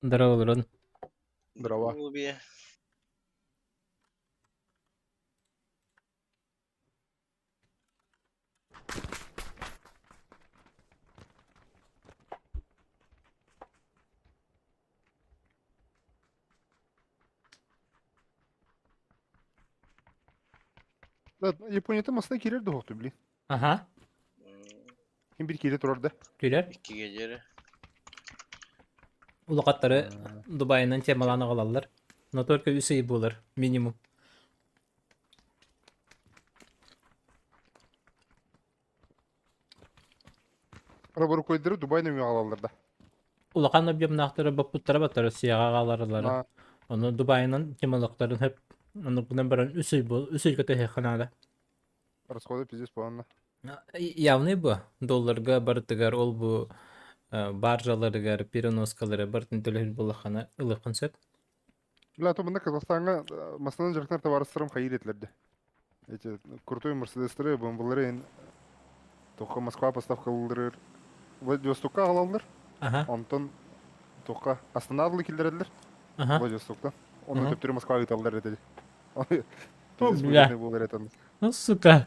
Здорово, Здорово. Голубе. Да, Японияда масына киирэр да блин. Ага, Ким бир киирэ турар да. күлэр. Иккигэ диэри. Улахаттары Дубайынан темалаан аҕалаллар. Но только үс ый буолар, минимум. Раборукойдары Дубай нөҥүө аҕалаллар да. Улахан объемнаахтары боппуттара баттар Россияҕа аҕаларылара. Ону Дубайынан темалыктарын хөп оннукунан баран үс ый буол үс ыйга төһүөххэ наада. Расходы пиздец планна. Явный бу долларга барытыгар ол бу баржаларыгар переноскалары барытын төлөһүр буоллаххына ылыаххын сөп. Бля, то мында Казахстанга массанан жарктар товарыстарым хайыр этилерди. Эти крутой Мерседестеры, БМВлары тоққа Москва поставка ылдырыр. Владивостокка аҕалаллар. Ага. Онтон тоққа Астанаҕа киллэрэллэр. Ага. Владивостоктан. Онно төптөрү Москваҕа ыыталлар этэ. О, бля. Ну, сука.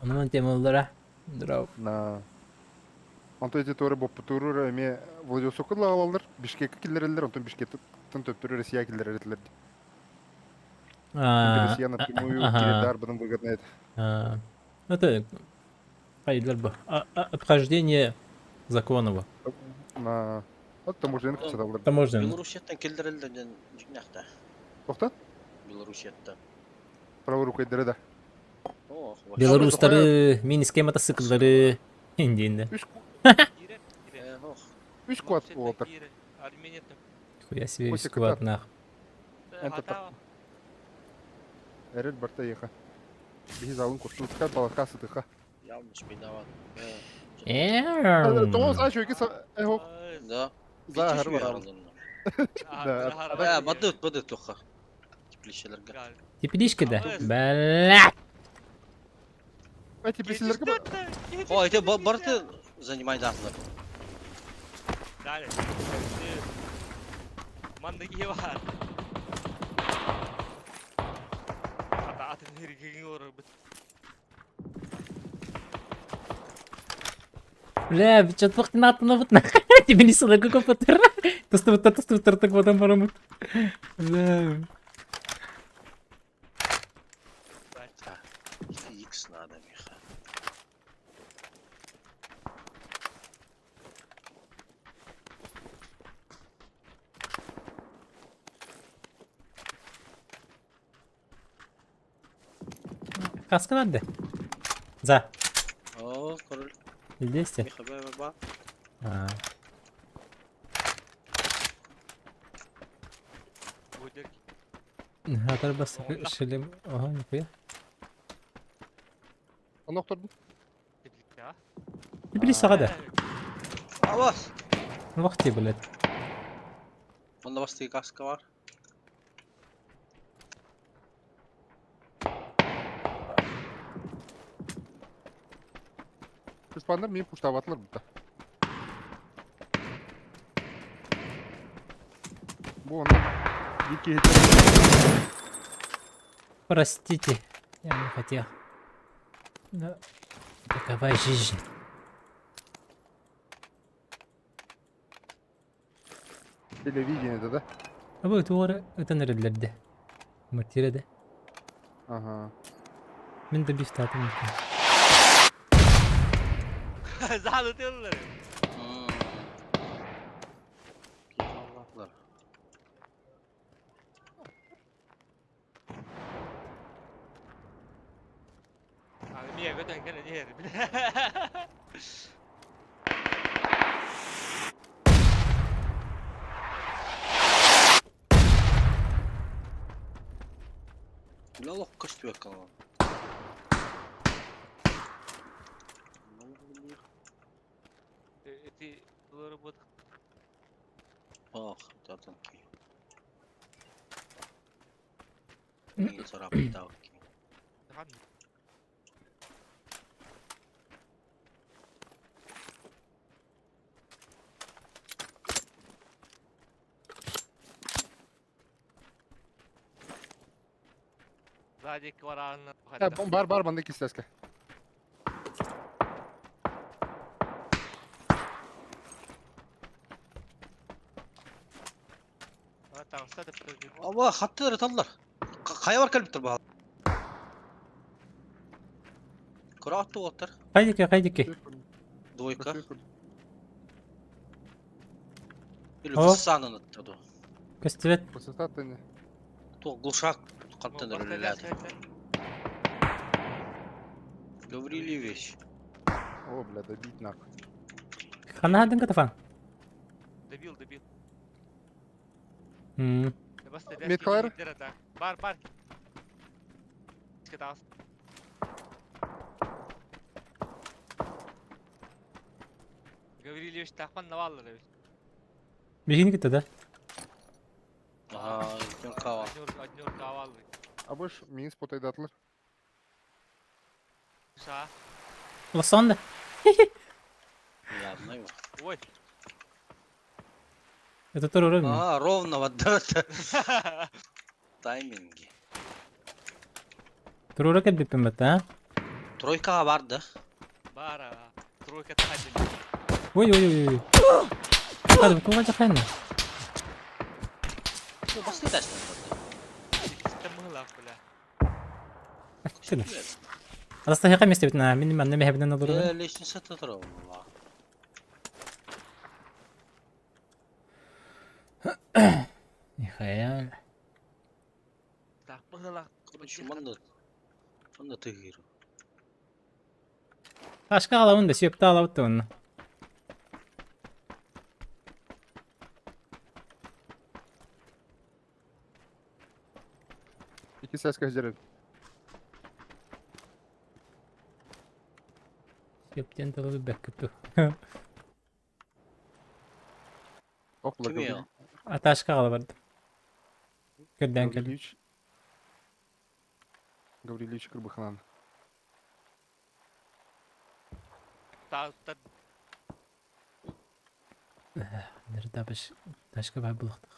Онон темалара. Здорово. На. Онтон эти туора боппутуурура эмиэ Владивостокка да аҕалаллар, Бишкеккэ киллэрэллэр, онтон Бишкектэн төптөрү Россия киллэрэр этилэр. Россия напрямую киирэрдээр быдан выгодно это. Это хайдылар бу. Обхождение законова. На. Вот таможенный кычаталлар. Таможенный. Белоруссияттан киллэрэллэр диэн дьиҥнээхтэ. Тохтон? Белоруссияттан. Правой рукой да. Белорустары, минские мотоцикллары индиинде. Үс квад буолтар. Хуя себе үс квад нах. Эрэл барта еха. Биһи залын куртутка балака сытыха. Явно спидават. Тоҕус ай шөйгө эхо. Да. За харба. Да. Бадыт, бадыт тоха. Теплищелерге. Тепличка да. Бля. А теплищелерге О, это барты занимай датлар. Далее. Манныгы бар. Хата атын хиргиң орбут. Бля, чатпахтын атын бут Тебе не сылыгы көпөтөр. Тустубуттар тустубуттар так потом барамыт. Бля. Икс надо, Миха. Каска надо. За. О, король. Здесь. Миха, ба, ба, ба. Хатар бас шелем. Ага, нихуя. Аны охтордун. Били саҕа да. Авас! Вахти, блядь. Онда бастыы каска бар. Испандар мин пуштабатылар бутта. Бу онно бир Простите, я не хотел. Но такова жизнь. Телевидение да? Абы туора ытан эрэллэрдэ. Мартира Ага. Мин да бифтаатым. Заалытыыллар. Мия көтөн кэлэн иһэр. Бля, олох көстүбэккэ олорон. Эти доллары Ох, это Мин сарапытаабыт. Радик вараанна. Бар бар манна кистеска. Аба хаттылар аталлар. Хайа бар кэлбиттэр баһал. Кыра атты уоттар. Хайдики, хайдики. Двойка. Или О. фасанын аттады. Көстүбэт. Посостат не. То глушак қаптан өлеледі. Гаврилевич. О, бля, добить нахуй. Ханна хадын катафан. Добил, добил. М. Меткалар? Бар, бар. Скатался. Гаврилевич тахман наваллар эбит. Бихин китте да. Ага, үлкен қава. Однер каваллы. А больше минус потайдатлар. Ша. Лосон да. Ладно его. Ой. Это тоже ровно. А, ровно вот да. Тайминги. Турура кэлбиппин бат, а? Тройкаға барды. Бара. Тройка тахадин. Ой, ой, ой, ой. Хады, куга жахайна. Ну, басты тәсін барды. Тымылак, бля. Аттыла. Аста хека месте битна, мин манна мехебинен олору. Э, лестница тұр. Нихая. Так, мылак. Короче, манда... Манда тыгыр. Ташка алабын да, сүйөптө алабыт да онну. Ики сәскә җәрәп. Сүйөптен тылы бәк көптү. Ох, бля, Ким ел? А ташка ала барды. Көрдән кел. Гаврилевич. Гаврилевич Кырбыханан. Та, та, Нерда баш ташка бар булыктык.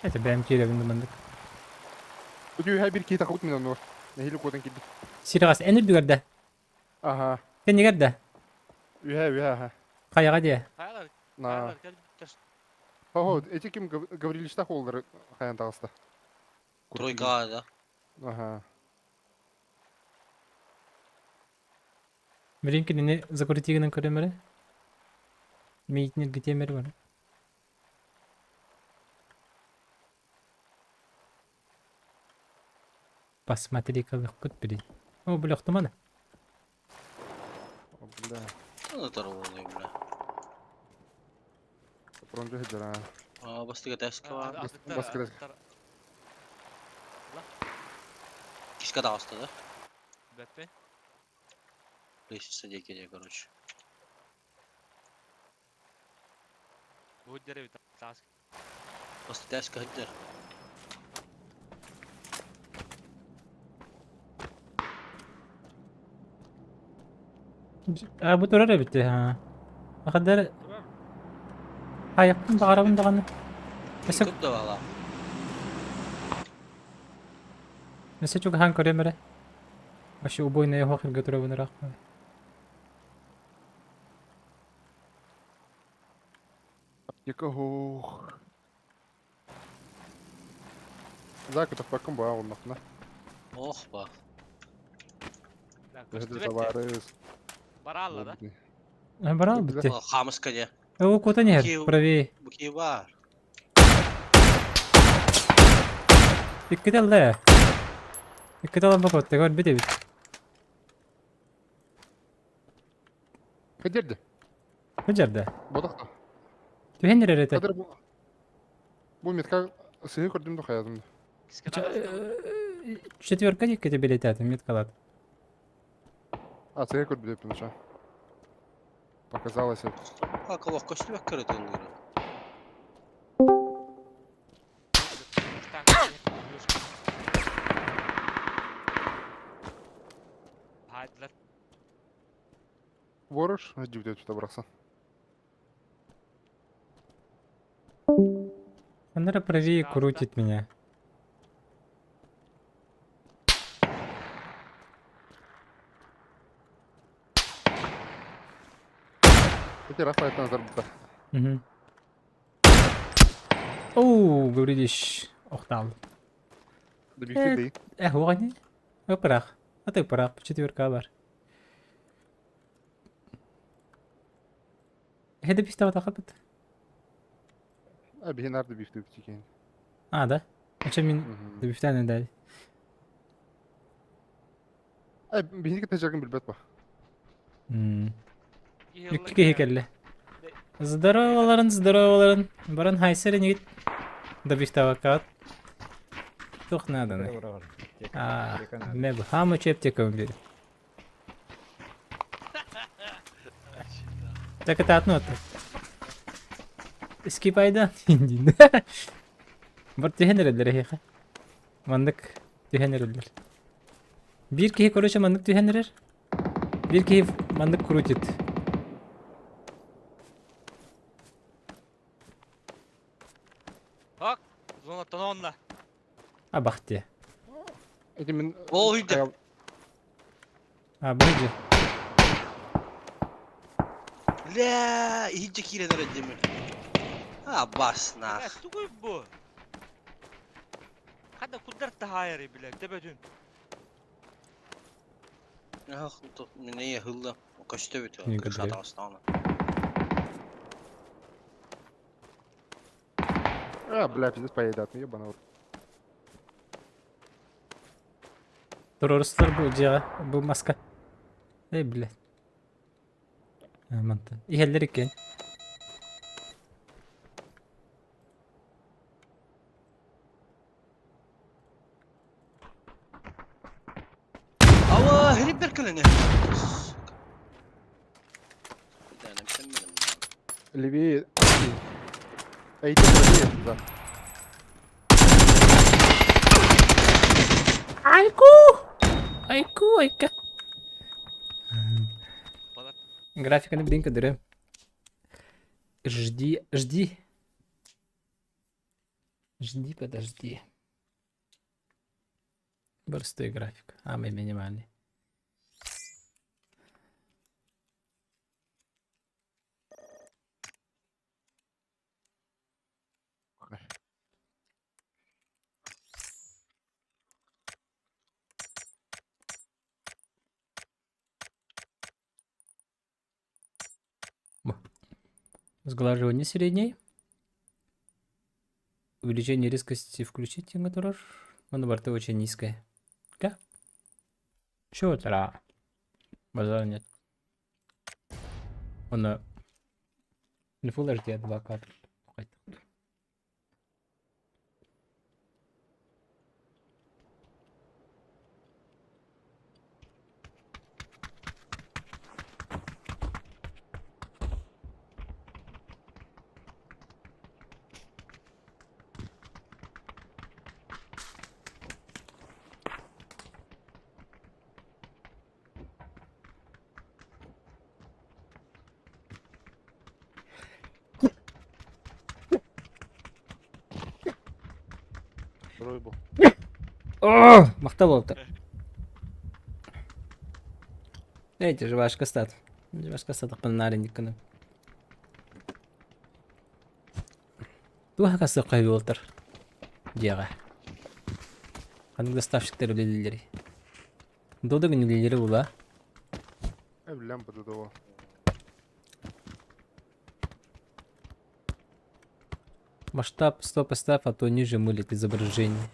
Это бәм кирәбин мындык. Үтүү һә бир кейта хут минан нор. Нәһиле котан килде. Сиргас әнер дүгәрдә. Ага. Сен нигәрдә? Үһә, үһә, аха. Каяга дия. хаялар, На. хаялар, кел, таш. Хо, эти ким Гаврилевичта холдыр хаян тагыста. Тройкаға да. Ага. Биринки не закуритигенен көрөмөрө. Мейтнер гитемер бар. Посмотри, как пут бери. О, бля, тумана. О, бля. Манда тұр олай, бля. Пронжа хеджара. А, бастыға тәскі бар. Бас кирәк. Кишка да асты да. Бәппе. Лестница декеде, короче. Бу дәрәбит. Тас. Басты тәскі хәддер. А, бу турар бит, ха. Акадар Аяктын багарабын даганы. Эсе Көп да бала. эсе чук хан көрөмөрө. Вообще убойная хохер готовы рах. Яка хох. Заку тапакым ба оннакна. Ох, ба. Да, Хеджер табарыз. Баралла, да? Барал бит. Хамыска де. О, куда не? Киев. Правее. Буки бар. Иккиталла. Иккиталла бакот, тегор бит бит. Хеджерде. Хыжарда. Бодакта. Түһен эрете. Хадыр бу. Бу метка сыгы көрдүм да хаятымда. Четверка диккете билетет, меткалат. А, сыгы көрдүм деп туша. Показалось. А, колох көстүбәк көрөт ылгыры. Хайдлар. Ворож, дивдеп тута быраксан. Ханна правее Пожалуйста. крутит меня. Эти Рафаэль зарбыта. Угу. Оу, говоришь, охтал. Добивки дэй. Э, уҕани. Ыпырах. Аты пырах, четверка бар. Хеде пистабатахапыт. А биһин добивты птикин. А, да? А мин добивтан дали. А биһини кытта билбэт ба. Икки киһи кэллэ. Здороваларын, здороваларын. Баран хайсер инигит. Добивтабаккаат. Туох нааданы. А, ме бу хаама чептеком бери. Так это одно так. Скипайда. Бар түһэн эрэллэр эһиэхэ. Маннык түһэн эрэллэр. Биир киһи короче маннык түһэн эрэр. Биир киһи маннык крутит. Ак, зонаттан онна. Абах дии. Эти мин... Ол үйде. А, бу же. Бля, иһирдьэ киирэн эрэ дими. А, бас Бля, нах. тугуй бу? Хада куддар таһаайары, бля, төбөтүн. Ах, мине хылла. Көстө бит. Не Крыша говори. тастана. А, бля, пиздец поедат, ебаный рот. Туруорустар бу дьиэҕэ, бу маска. Эй, блядь. Мантан. Иһэллэр иккиэн. Ава, хрип беркелене. Bir tanem sen benim. Левее. Эй, ты правее, да. Айку! Айку, айка. Графиканы билин көрдөрө. Жди, жди. Жди, подожди. Простой график. А, мы минимальный. Сглаживание средней. Увеличение резкости включить мотор. Он борты очень низкая. Да? Чего тра? Базара нет. Он на Full HD 2К. Второй был. О, махта болта. Эти жвачка стат. Жвачка стат панарин Туха касы кайболтар. Дияга. Ханнык доставщиктар үлэлииллэрий. Додо күнүлэлири була. Э, лямпа до того. Масштаб 100 поставь, а то ниже мылит изображение.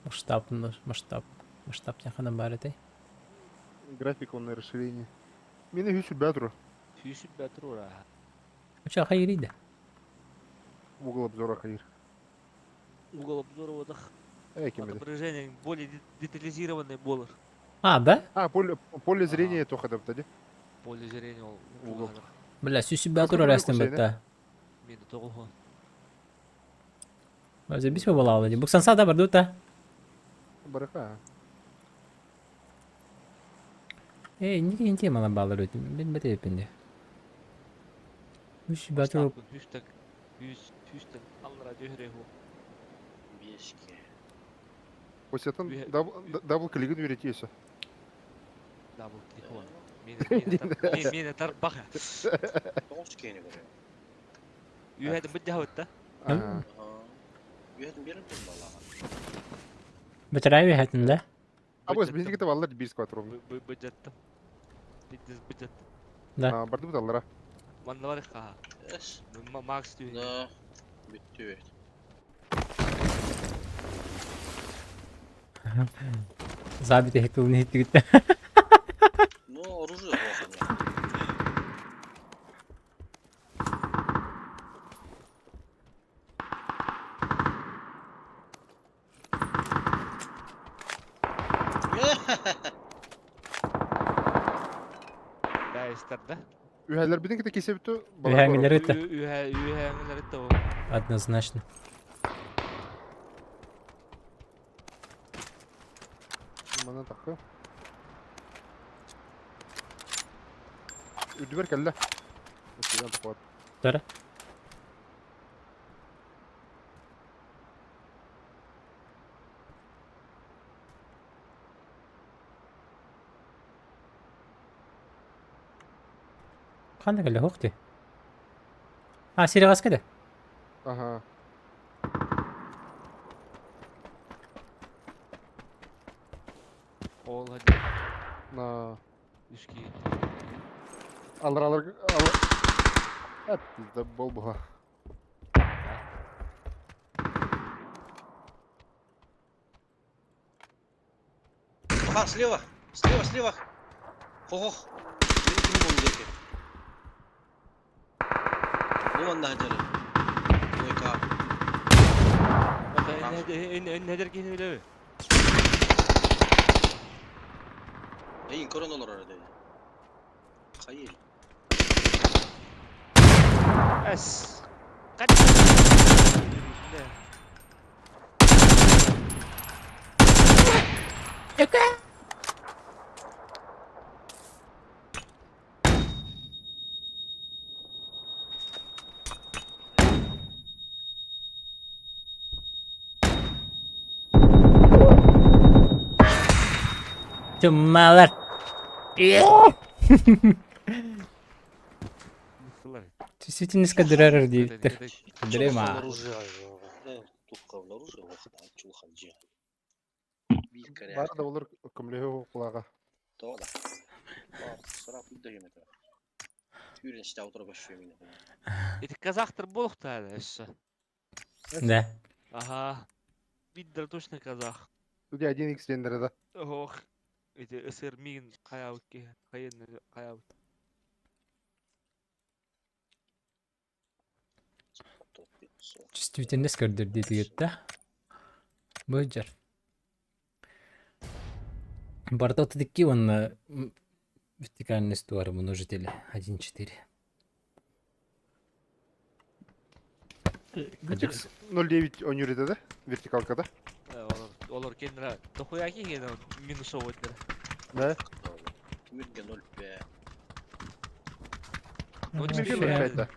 Масштаб, масштаб. Масштаб не баар этэй. Графика на расширение. Мин үһүс бәтру. Сүүс бәтрура. Уча хайрида. Угол обзора хайр. Угол обзора вот их Эй, кем это? отображение более детализированный болар. А, да? А, поле, поле зрения тоха да бтади. Поле зрения ол Угол. Бля, сүүс Хас бәтру көрү растын кусайны? бетта. Мин тоҕуһун. Бис болалы. Буксан да бар дута. Бараха. Эй, не не тема балар өтүм. Мен бете эпинде. Үс батыл Бастааппын үстэн үс үстэн аллара түһэрэ уһу. Биэске. Осетан Үһэ дабл клигин үөрэтиэ өссө. Дабл клик уон. Миэнэ миэнэ тарбах. Тоҕус киһини көрөйүм. Үһэтин быдьаһабыт да. Аа. Үһэтин биэрэн балаҕан. Бэтэрээ үһэтин да? Абыс биһиги кытта баллар биир сквад ровно. Быдьаттым. Биддес быдьаттым. Да. Бардыбыт аллара. Манна бар хаha. Эс. Макс түһүн. Да. Бүттү. Забит эһэккэ иһиттигиттэ. Ну, оружие плохо. Да, истер да. Үһэлэрбитин кытта кисэбиту. Үһэҥилэри это. Үһэ үһэҥилэри то. Однозначно. Мана такы. Үрдүбэр кэллэ. Өттүгэн тохуат. Тара. Ханна кэллэ хуох дии. А, Серегаска да? Ага. Ол hadi. На. Үски. Алыр алыр алыр. Эп пизда бол буха. Ага, слева! Слева, слева! Хо-хо! Бу манна сылдьар. Двойка. Недер киһини билэбит? Эйин көрөн олорор этэ. Хайы. Эс. Кат. Чуммалар. Действительно дырарар диэбиттэр. Дрема. Баар да олор көмөлөһө кулаага. Ити казахтар буолуохтаах өссө. Да. Ага. Виддер точно казах. Тут 1x дендер да. Ох. Ити ысыр миин хайаабыт киһи. Хайын хайаабыт. Чувствительность көрдөр диэтигит да. Быдьар. Барыта отут уонна вертикальность туары множители 1.4. Витекс 0.9 ойнуур да? Вертикалка да? Олор олор кеннера дохуя киһи минусовой Да. Тимирге 0.5. Тимирге 0.5 да.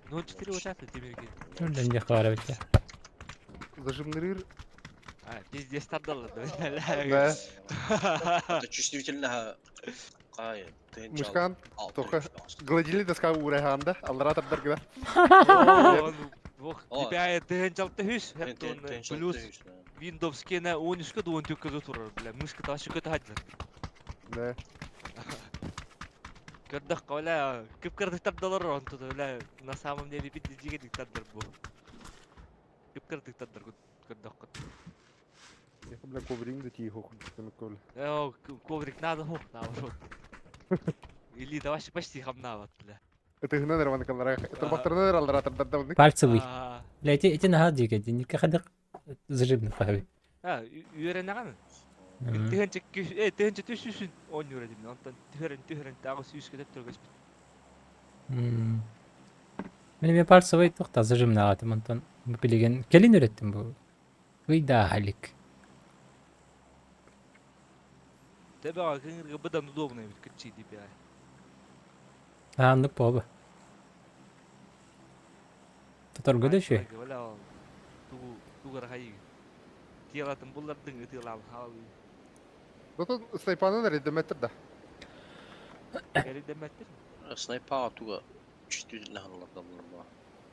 0.4 вот это Тимирге. Төрдөн дьэ хаара битэ. Зажимнырыр. А, пиздец тардалар да. Да. Это чувствительно кай. Мышкан. Тоха. Гладили доска урайханда. Аллара тардар гына. Ох, тебя тыһынчалты үс, плюс Windows кена 13 14 турар, бля, мышка ташы көтө хадылар. Да. Көрдөх бля, кып кырдыктар доллар онту, бля, на самом деле бит жиге диктатор бу. Кып кырдыктар көрдөх. Бля, коврик да тихо, хуй, О, коврик надо, хух, наоборот. Или давай почти хамнават, бля. Это гына нормально канара. Это бактырнар аллара тардар Пальцевый. Бля, эти эти наһаа диэки, динникке хадык зажимный фаби. А, үөрэнэҕин? Тыһынча э, тыһынча түс үсүн оонньуур этим. Онтон түһэрэн түһэрэн тааҕы сүүскэ төттөргөспүт. Мин эмиэ пальцевый туох зажимнаатым онтон бу билигин кэлин үрэттим бу. Ыйдаа халик. Тэбэҕэ кыҥырга быдан удобно эбит кытчыы дип яа. Ааннык буоба. Тоторго да үчүгэй. Бля, ол тугу тугу эрэ Телатын буллардыҥ ытыалаан хаалыы. Зато снайпанан эрэйдэммэттэр да. Эрэйдэммэттэр. Снайпаҕа туга чувствительно ханаллар буо.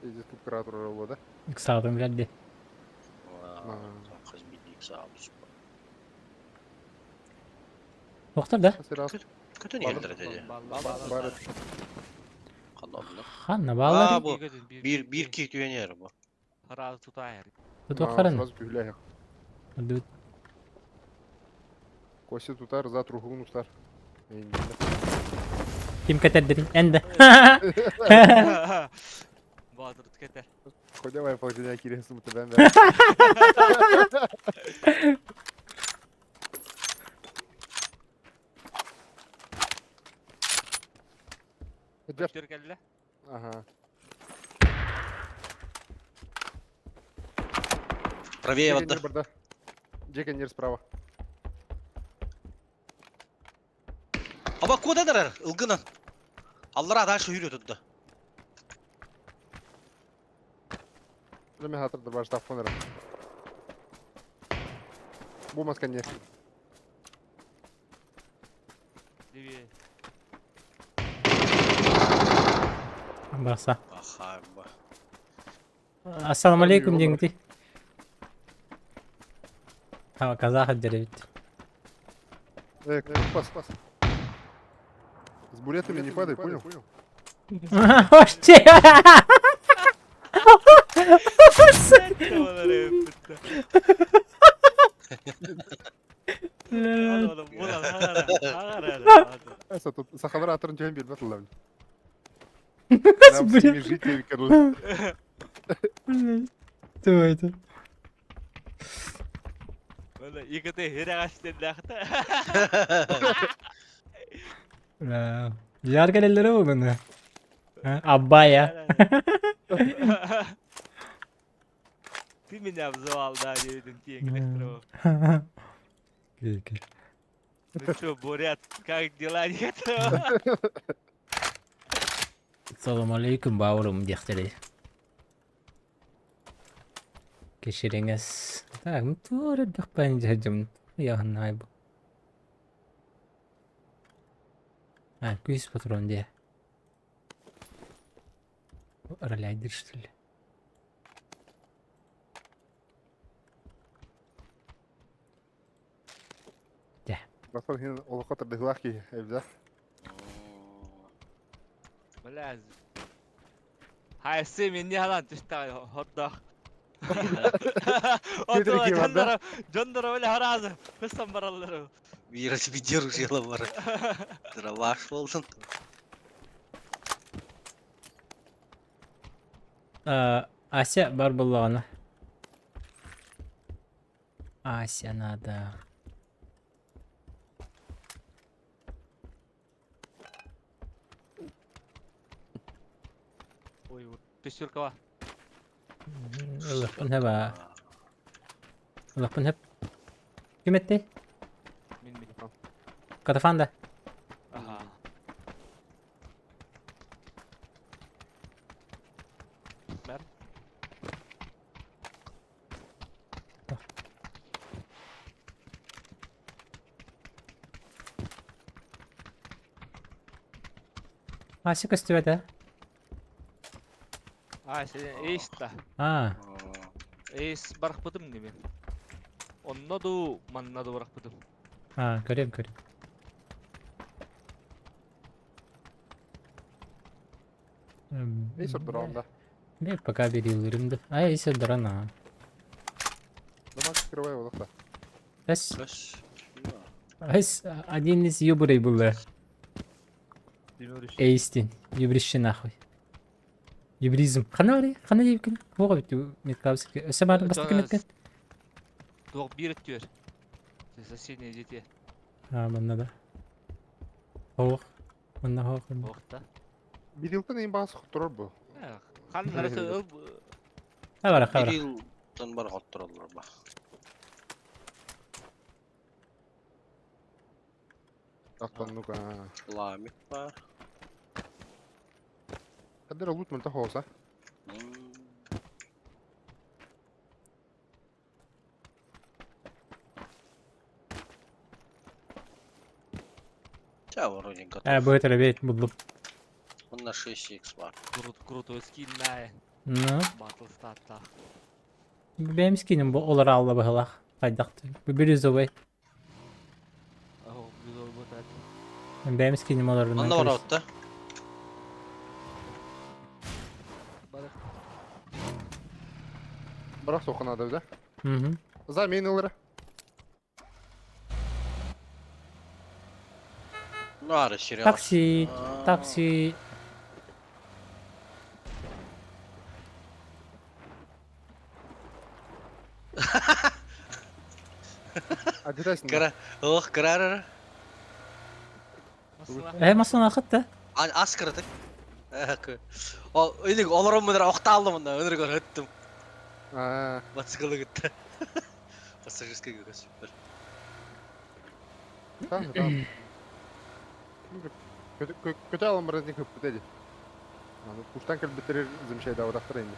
Иди тут кратер буолуо да. Ыксаатым билэрди. Хас биирдии ыксаабыт. Тохтор да? Көтөн иһэллэр этэ дии. Ханна Ханна бааллар? бу биир биир киһи түһэн иһэр бу. Сразу тутаайар. Тутуохтарын. Сразу күһүлээх. Коси тутар, за труһугун устар. Ким кэтэрдирин? Эн да. Баатыр кэтэр. Ходя полотеня киирэн сымыты бэн. Көстөр кэллэ. Ага. Правее вода. Джекенер справа. Аба куда дарар? Ылгынан. Аллара дальше yürüyor tuttu. Леме хатыр да баш тафонера. Бу масканье. Левее. Барса. Ахаба. Ассаламу алейкум диэҥти. Казах деревит. Э, пас, пас. С буретами не падай, понял? Вообще! Сахалар аттарын түһэн биэрбэт ыллабын. Нам с ними жить Кто это? Икоты хирагастеннахта. Яр кэлэллэрэ буолуна. Аббая. Ты меня обзывал, да, диэбитин тиийэн кэлэхтэрэ. Ну что, бурят, как дела, нет? Салам алейкум, бауырым диэхтэрэй. Кешириҥэс. Так, ну туора элбэх дьаһдьым. Яһыннаай бу. А, күүс патрон диэ. Роляйдыр, что ли? Бастан хин олоххо тардыһылаах киһи эбит Бля. Хайсы минни халан түстэ хотдох. Киэдэр Дьонноро бля харазы. Хыстан бараллар. Биир видео жила бар. Дроваш болсын. Ася бар буоллаҕына. Ася надо. Ой, пятеркова. Ылыхпын хэба. Ылыхпын хэп. Ким эттэй? Мин мин. Катафан да. Ага. Бэр. Ася көстүбэтэ. А, сен эйста. А, Эйс барахпытым неме. Онно ду, манна ду барахпытым. а, көрөм көрөм. Эй, сордорон да. Бе, пока берилерим да. Ай, сордорон а. Домак открывай его, да. Эс, Көс. эс, один из юбрей было. Эйстин, юбрище нахуй. Юбризм. Хана барый, хана диэбиккин. Туох эбит меткабыс. Өссө баар бастакы меткен. Туох биир өттүөр. Соседние дети. А, манна да. Ох. Манна хоох. Охта. Бирилтен ең бағасы құттырар бұл. Хан арасы ыл Хабара, хабара. Бирилтен бар хоттураллар ба. Ақтан ну-ка. Ламик бар. Қадыр лут мөлті хоуса. Все, вроде готов. Э, бу это буллум. Он на 6х бар. Крут, крутой скин на Ну, Батл стата. бэйэм скиним бу олор аалла быһылаах. Хайдах бу бирюзовый. О, бирюзовый вот это. Бэйэм скиним олорунан Онно кэбис. барабыт да? Барах. Барах суох надо, да? Мгм. За мин ылара. Ну, ары сериал. Такси, такси. Адидас. Кара, ох, кара. Э, масын акыт да. Ас кыратык. О, илик олорон мынар оқталды мында, өнөр көрөттүм. Аа. Мотоциклы гытты. Пассажирский гыга супер. Там, там. Көтө алым бар не көп бітеді. Аны куштан келіп бітірер замечай да одақтыр енді.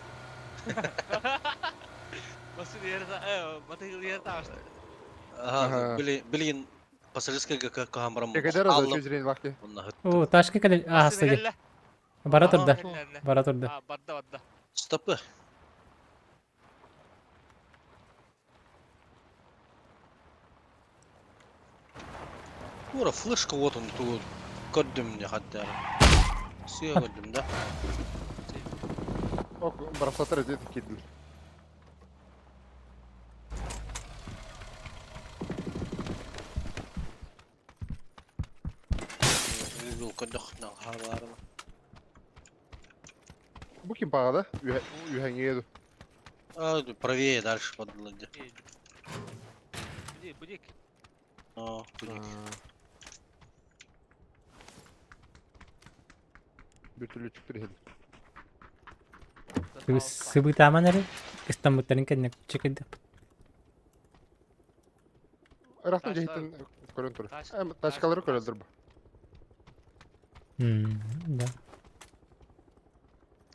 Масын ерта, мотоцикл ерта ашты. Ага, билин пассажирский гыга кахамрам. Кегедер за чөй зрен вакты. О, ташка кэлэ аһаста ди. Бара турда. Бара турда. А, барда, барда. Стопы. Ура, флешка вот он тут. Көрдүм не хаттар. Сыя көрдүм да. Ок, барасатар эдет кедил. Угул көрдөх на хабар. Бу ким пагада? Үйәңе А, правее дальше подлади. Буди, будик. О, будик. Bir türlü çıktı hedi. Сыбытаман эрэ. Кыстаммыттарын кэннэ чекэдэ. Ирактан жеһиттен көрөн тур. Ташкалары көрөлдөр бу. Да.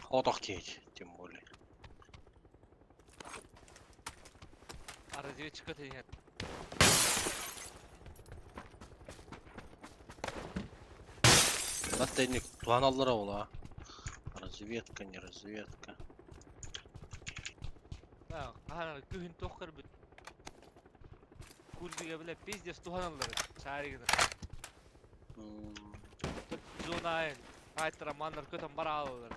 Хотох кейт, тем более. А разведчик это нет. Баттайник туан аллара ола. Разведка, не разведка. Да, ана күһүн тохкар бит. Курбига биле пиздец туханалар. Шаригна. Зона айн. Файтера маннар көтөн бара алалар.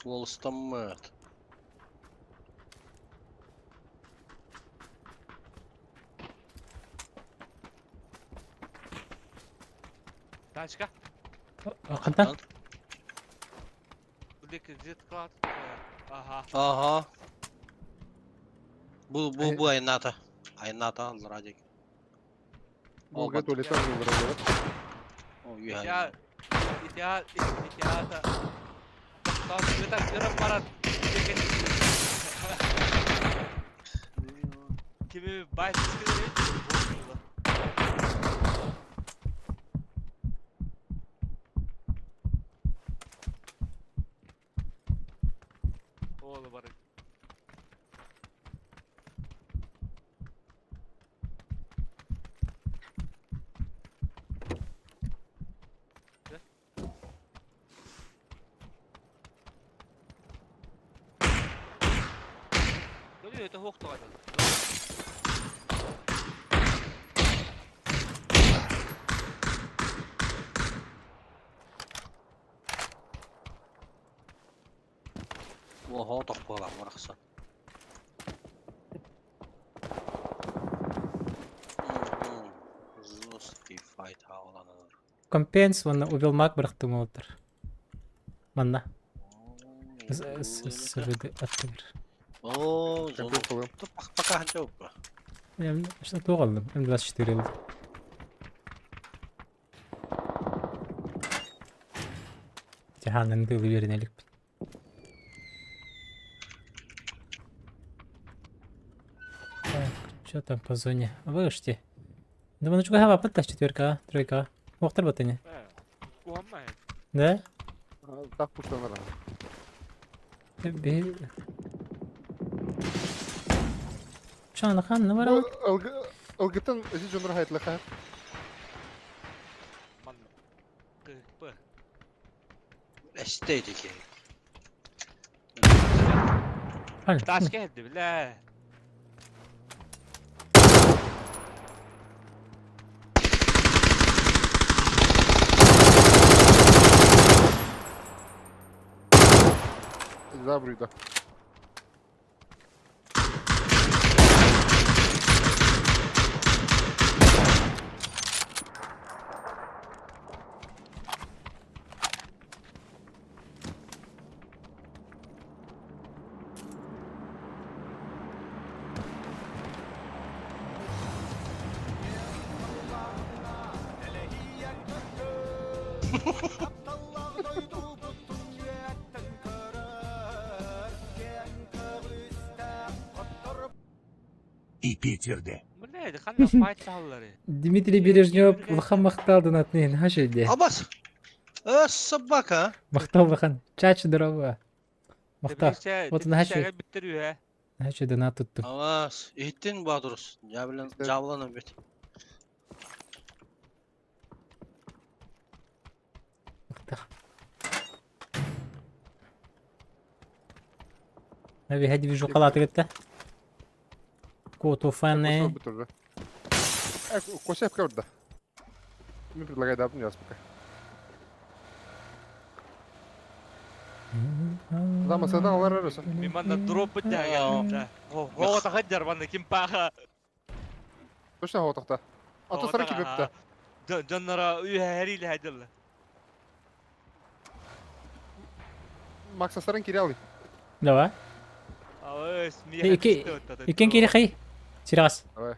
Волстаммет. Тачка. Хантан? Будик зет клад. Ага. Ага. Бу бу бу айната. Айната аллара дек. Бу туалеттен жылдыр. О, Я я я Тас бетак көрөп барат. Кими байт Оолу бар. Көрү это хоктуган. О, хотох буолар барахсан. Жесткий файт хааланар. Компенс уонна Увелмак бырахтым олтар. Манна. Сырыды аттыгыр. О, зона. Компьютер қылым. Пока ханча Эм, что туғалдым? М24 ылдым. Жаһанын тылы беринелик. Так, что там по зоне? Вышти. Думаю, ну чего хава четверка, а? Тройка. Охтар батыне. Куаммай. Да? Так куштанар. Би... Чанахан бар. Ылгытын эти дьоннор хайтлаха. Манна. КП. Эстейди ки. Таш келди бля. Забрыйда. И Питерде. Бля, ханна файт саллары. Дмитрий Бережнев улахан махтал донатный хашеде. Абас! Э, собака! Махтал бахан. Чач здорово. Махтал. Вот Начал. Биттер Хаши донат туттум. Абас, иһиттин Баадырыс. Жабылан, жабылан бит. Махтал. Наби хади вижу халаты кетті. Коту фаны. Косяк көрді. Мен предлагаю дапын яз пока. Да, масадан алар арасы. Мен манна дроп бит О, тахаджар манна ким паха. Точно хотохта. А то сарки бепте. Дьоннора үйәһәриле хәдилла. Макса саран кирялый. Давай. Ой, Ики Икен кири хай. Сирас. Давай.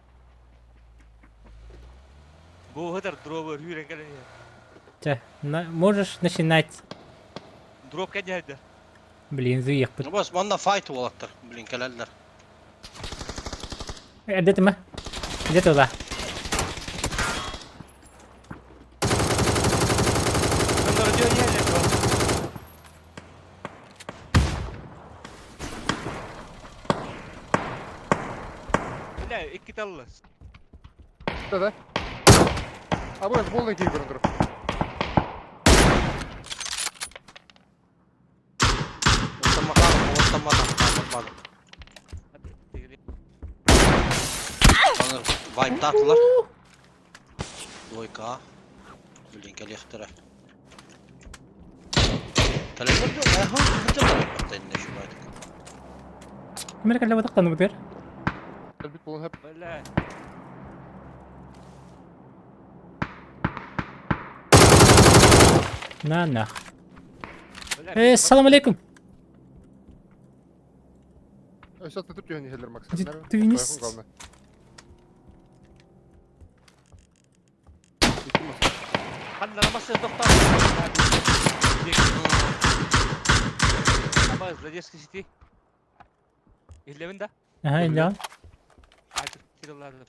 Бу хәдәр дроп хүрен кәлен. Ча, можешь начинать. Дроп кәдә. Блин, зыяқпыт. Абас, манна файт болаттар. Блин, кәләлләр. Где ты, ма? Где ты, да? Дьоннора дьон Бля, икки талла. Да, да. А bu болный кей көрін тұр. Оттамахан, оттамахан, оттамахан. Аны вайптатылар. Двойка. Блин, кәлехтері. Кәләлләр дә, аха, хәҗәләр баттайны şu байтык. Америка ләбә тақтаны бітер. Бит болын хәп. Бля. На, на. Э, салам алейкум. Сейчас ты тут не хеллер, Макс. Ты не с- Ханна намасы тоқтар. Аба, злодейский сети. Иллевин да? Ага, илля. Artık kırılardı.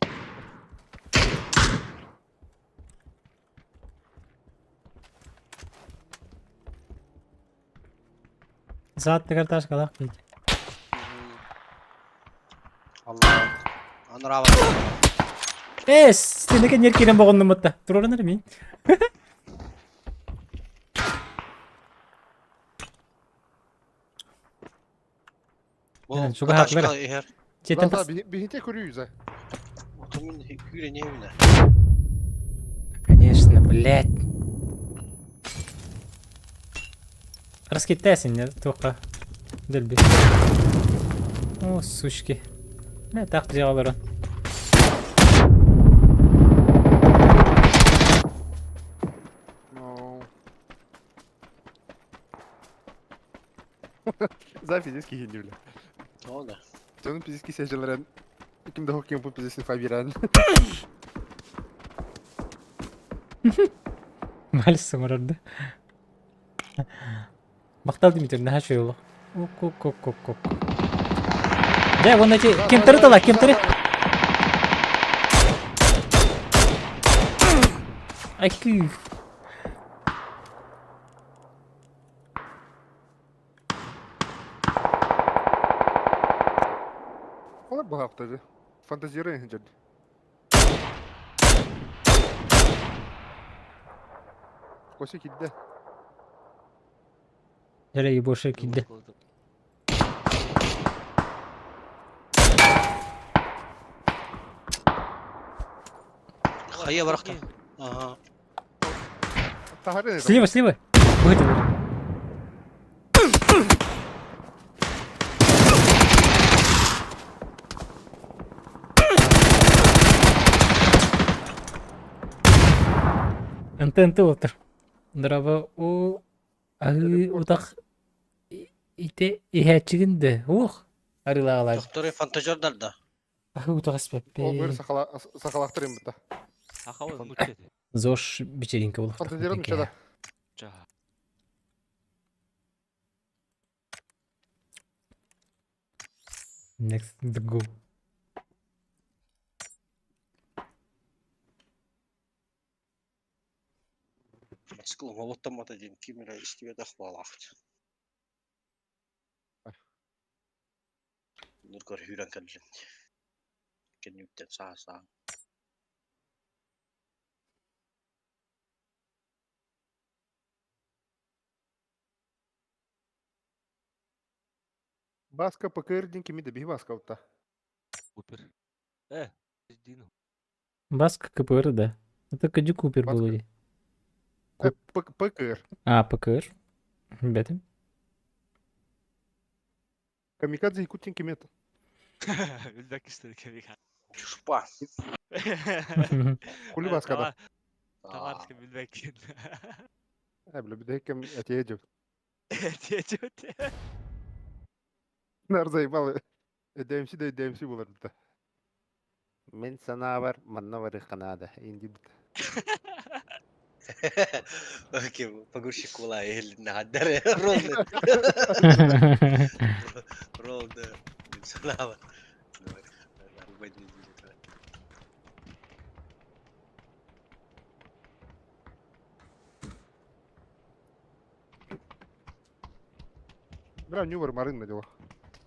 Saat тегер таш калак бит. Allah. Анрава. Э, стенеке нер кирен болгондун мутта. Турорунар мин. Бу Чуга хатлар. Эхер. Четен Да, тас. бихинте көрүү за. Отумун күрө не биле. Конечно, блядь. Раскитайся, не только. Дельби. О, сучки. Не, так делал. No. За физический хинди бля. Ода. Canım физический сәҗәләрен. Кимдә хоккей бу физический фабиран. Мальсы марарды. Мактал Дмитрий, на шойло. Ок-ок-ок-ок-ок. Да, вон эти кемтері тала, кемтері. Айкы. Олар бу хакта. Фантазируй сылдьар. Коси киирдэ. Эрэ ебоша киирдэ. Хайа барахта. Ага. Таһарын Слева, слева. Выйди. НТНТ отыр. Драба у аһыы утах ите иһээччигин да уох арыылааҕалаах. Докторы фантазердар да. Аһыы утах Ол быр испэппин. сахалаахтар имбыта. Ахабын нучча этэ. Зош вечеринка буолуохтаах Фантазерын кэһэ. нучча Ча. Next the go. Скул молоттаммата диэн ким эрэ истибэтэх баалаахт. Нургар хүүрэн кэллим. Кэннүктэн саа-саа. Баска ПКР диэн кими да биһи Баска утта. Купер. Э, Дину. Баска КПР, да. Это Кади Купер Баска. был или? Э, ПКР. А, ПКР. Ребята. Камикадзе Якутин кимет. Билбэк истэр кэбиха. Чушпа. Кули Баска да. Таварска билбэк. Э, бля, биде кем этиэдю. Тиэчүт. Нар заебал. ДМС да ДМС булар бит. Мин санаабар манна барыахха Инди бит. Окей, погрузчик кула или на Ровно. Ровно. Слава. Бля, Нювер Марын на дело.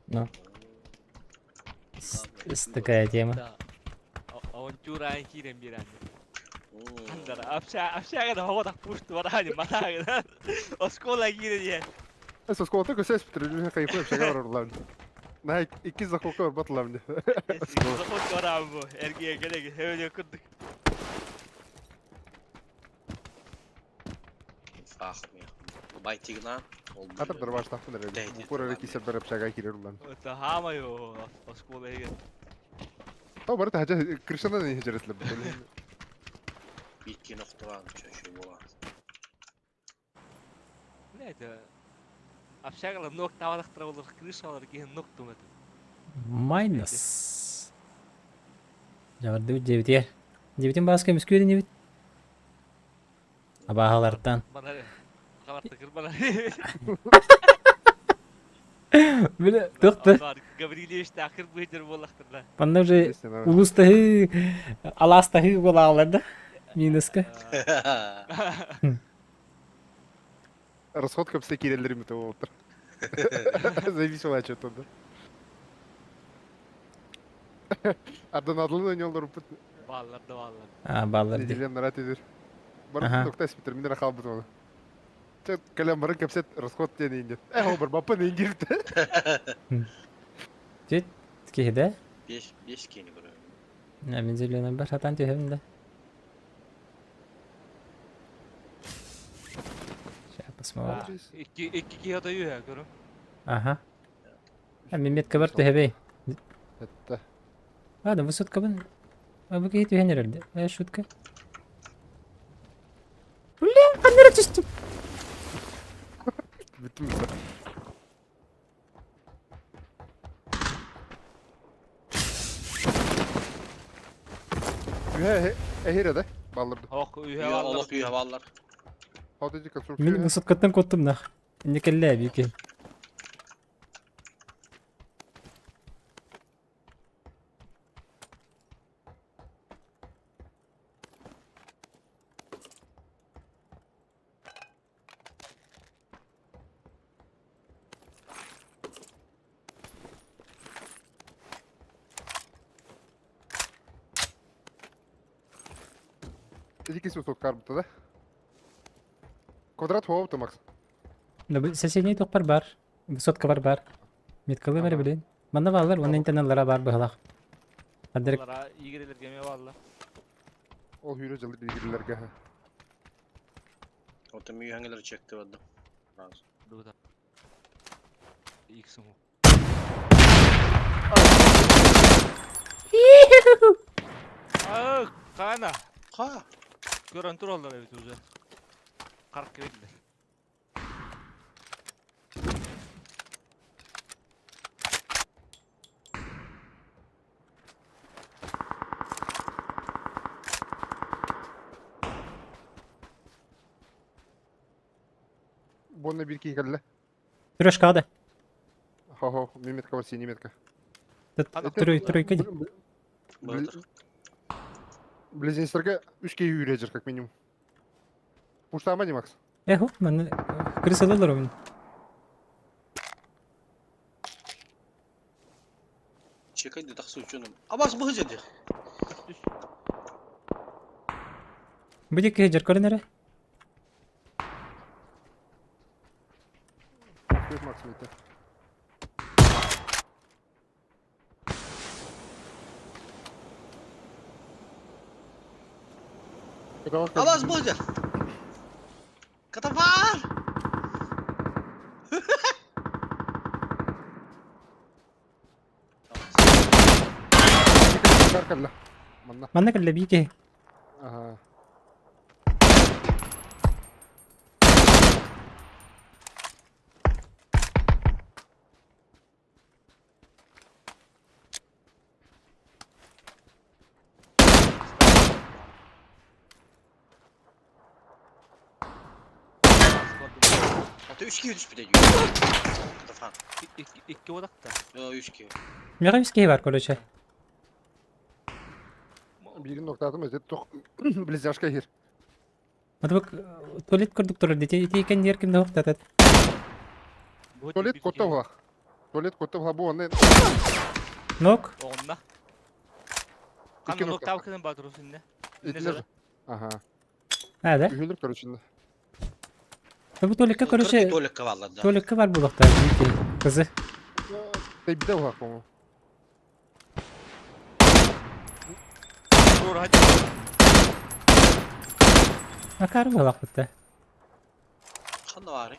Ну. Такая тема. Да. Авантюра киирэн биэрэн. Андара апша апшага да хоҕо пушт бараани матаага. Оскола киирэн иһэ. Эс оскола только сес петролюжа кайфуем шагар орлан. На икки захолка батлам. Заход бараан бу. Эргиэ келеги хэвле курдук. Байтигна. Атыр дарбаш тахтын эрэ. Бупур эрэ кисер барып шага кирер улан. Это хаамайо оскола иһэ. Та барыта хажа крышана не хажаретлеп. Битки нохтуран чөшө була. Не это Общагалар ног тавалахтара болор крышалар киһин ног тумат. Майнус. Жабарды девятер. Девятин баска мискүден девят. Абаһалартан. Бана халарта кырбана. Биле, тохты. Гаврилевич тахыр быдыр болахтырда. Панна уже улустаһы аластаһы буолаалар да. Минуска. Расход кепсе кирелер ми то отыр. Зависела что-то да. Ардан адлын ойнолор бут. Баллар да баллар. А, баллар ди. Неделем нарат идер. Аха. Барып токтай спитер минер халбыт оны. Чет калем барын кепсет расход тен инде. Э, о бар бапын индирт. Жет киһиде. 5 5 кени көрөм. Мен зеленый бар хатан түһәм да. Сейчас посмотрим. Икки икки киһи ото юһэ көрүм. Ага. А мен метка бар түһәбей. Это Ладно, высотка бын. А бу киһи түһэн эрэлде. Э, шутка. Бля, ханнара түстүм. бүтүн. Э, эхире да баллырды. Хок юһэ Үйө баллар. олох үйө баллар. Хадыжы конструкция. Мин высоткаттан коттум нах. Инне келле бики. Иккис высоткаар да? Квадрат хообута, Макс. Соседний тохпар бар. Высотка бар бар. Меткалы бар билин. Манна баалар, онно интерналлара бар быһалах. Адырык Олара игрелерге ме балла. Ол hüyrө жылы билгилерге. Ота мүйәңелер чекти барды. Дуда. Иксим. Аа, кана. Ха. Көрөн тураллар эбит уже. Карк кирдилер. Бонна бир киһи кэллэ. Трешка да. Хо-хо, миметка бар, синий метка. Трой, тройка ди. Близнецтерге үч киһи үүрэ как минимум. Пуштаама ди, Макс? Эхо, манна крысалалар мин. Чекай тахсы үчүн. Абас бу жеди. Бу диэки жар көрүнэрэ. Макс мете. Абас бу жер. Катафар! Манна. Манна кэллэ биики. Ага. Ата 3 киһи түспүтэ дии. Катафан. Икки одакта. Йо 3 киһи. Миэхэ үс киһи бар, короче. Биирин ноктаатым өтет тох близняшка хир. Матыбык туалет көрдүк турар дити ити кен дер кимде хоқтатат. Туалет котта була. Туалет котта була бу онны Нок. Оҕунна. Икки Канна нокта. ноктав кылын батырусунна. Итилер. Ага. А, да? Үһүлүр короче. Бу туалекка, короче, Туалекка баллар да. туалекка бар булактар дити. Кызы. Тейбде була по-моему. Тур хadi. Акар булак бутта. Ханна бары.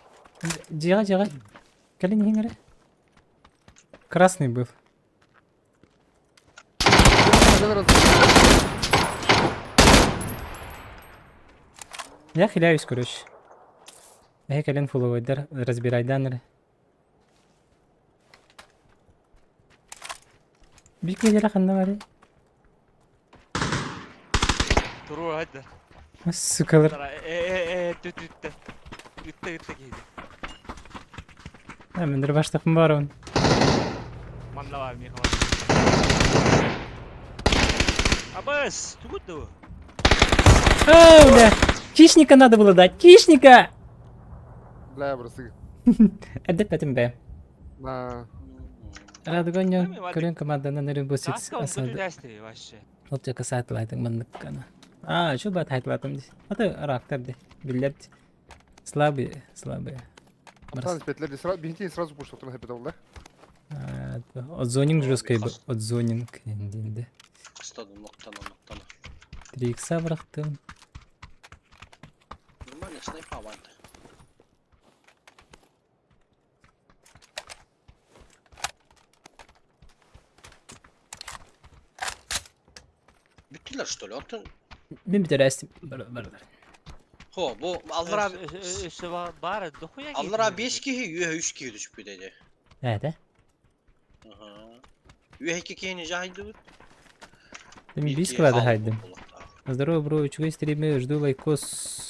Жига, жига. Кэлин хиңере. Красный был. Я хиляюсь, короче. Э, кэлин фуловойдар, разбирайданыр. Бик еле ханна бары. Тур хadi. Сукалар. Э э түт түт. Үтте үтте кийди. А, мендер баштықым бар он. Манна бар миха. Абас, тугуду. О, бля. Хищника надо было дать. Хищника! Бля, просто. Әдеп әтім бә. На. Радгонyo көрөн команданан Rainbow Six Таска он асады. бүтү вообще. Ол жака саатылайтың манныккана. А, şu бат хайтылатым ди. Аты рактар ди. Биллер ди. Слабые, слабые. Аптан петлер сразу бинти сразу пушту туран хепет да. Отзонинг жесткий был. Отзонинг енді. Кыстады ноктана ноктана. 3 икса бырақтым. Нормально снайпа ванты. Бүттүлөр что ли? Ортон. Мен битер әстім. Бар, бар, бар. Хо, бу аллар abi. Өсө бар, дохуя Аллар abi 5 киһи, үө 3 киһи түшүп деди. Ә, да? Аха. Үө 2 киһини жахайды бут. Мен бис кылады хайдым. Здорово, бро, үчүгэй стриме, жду лайкос,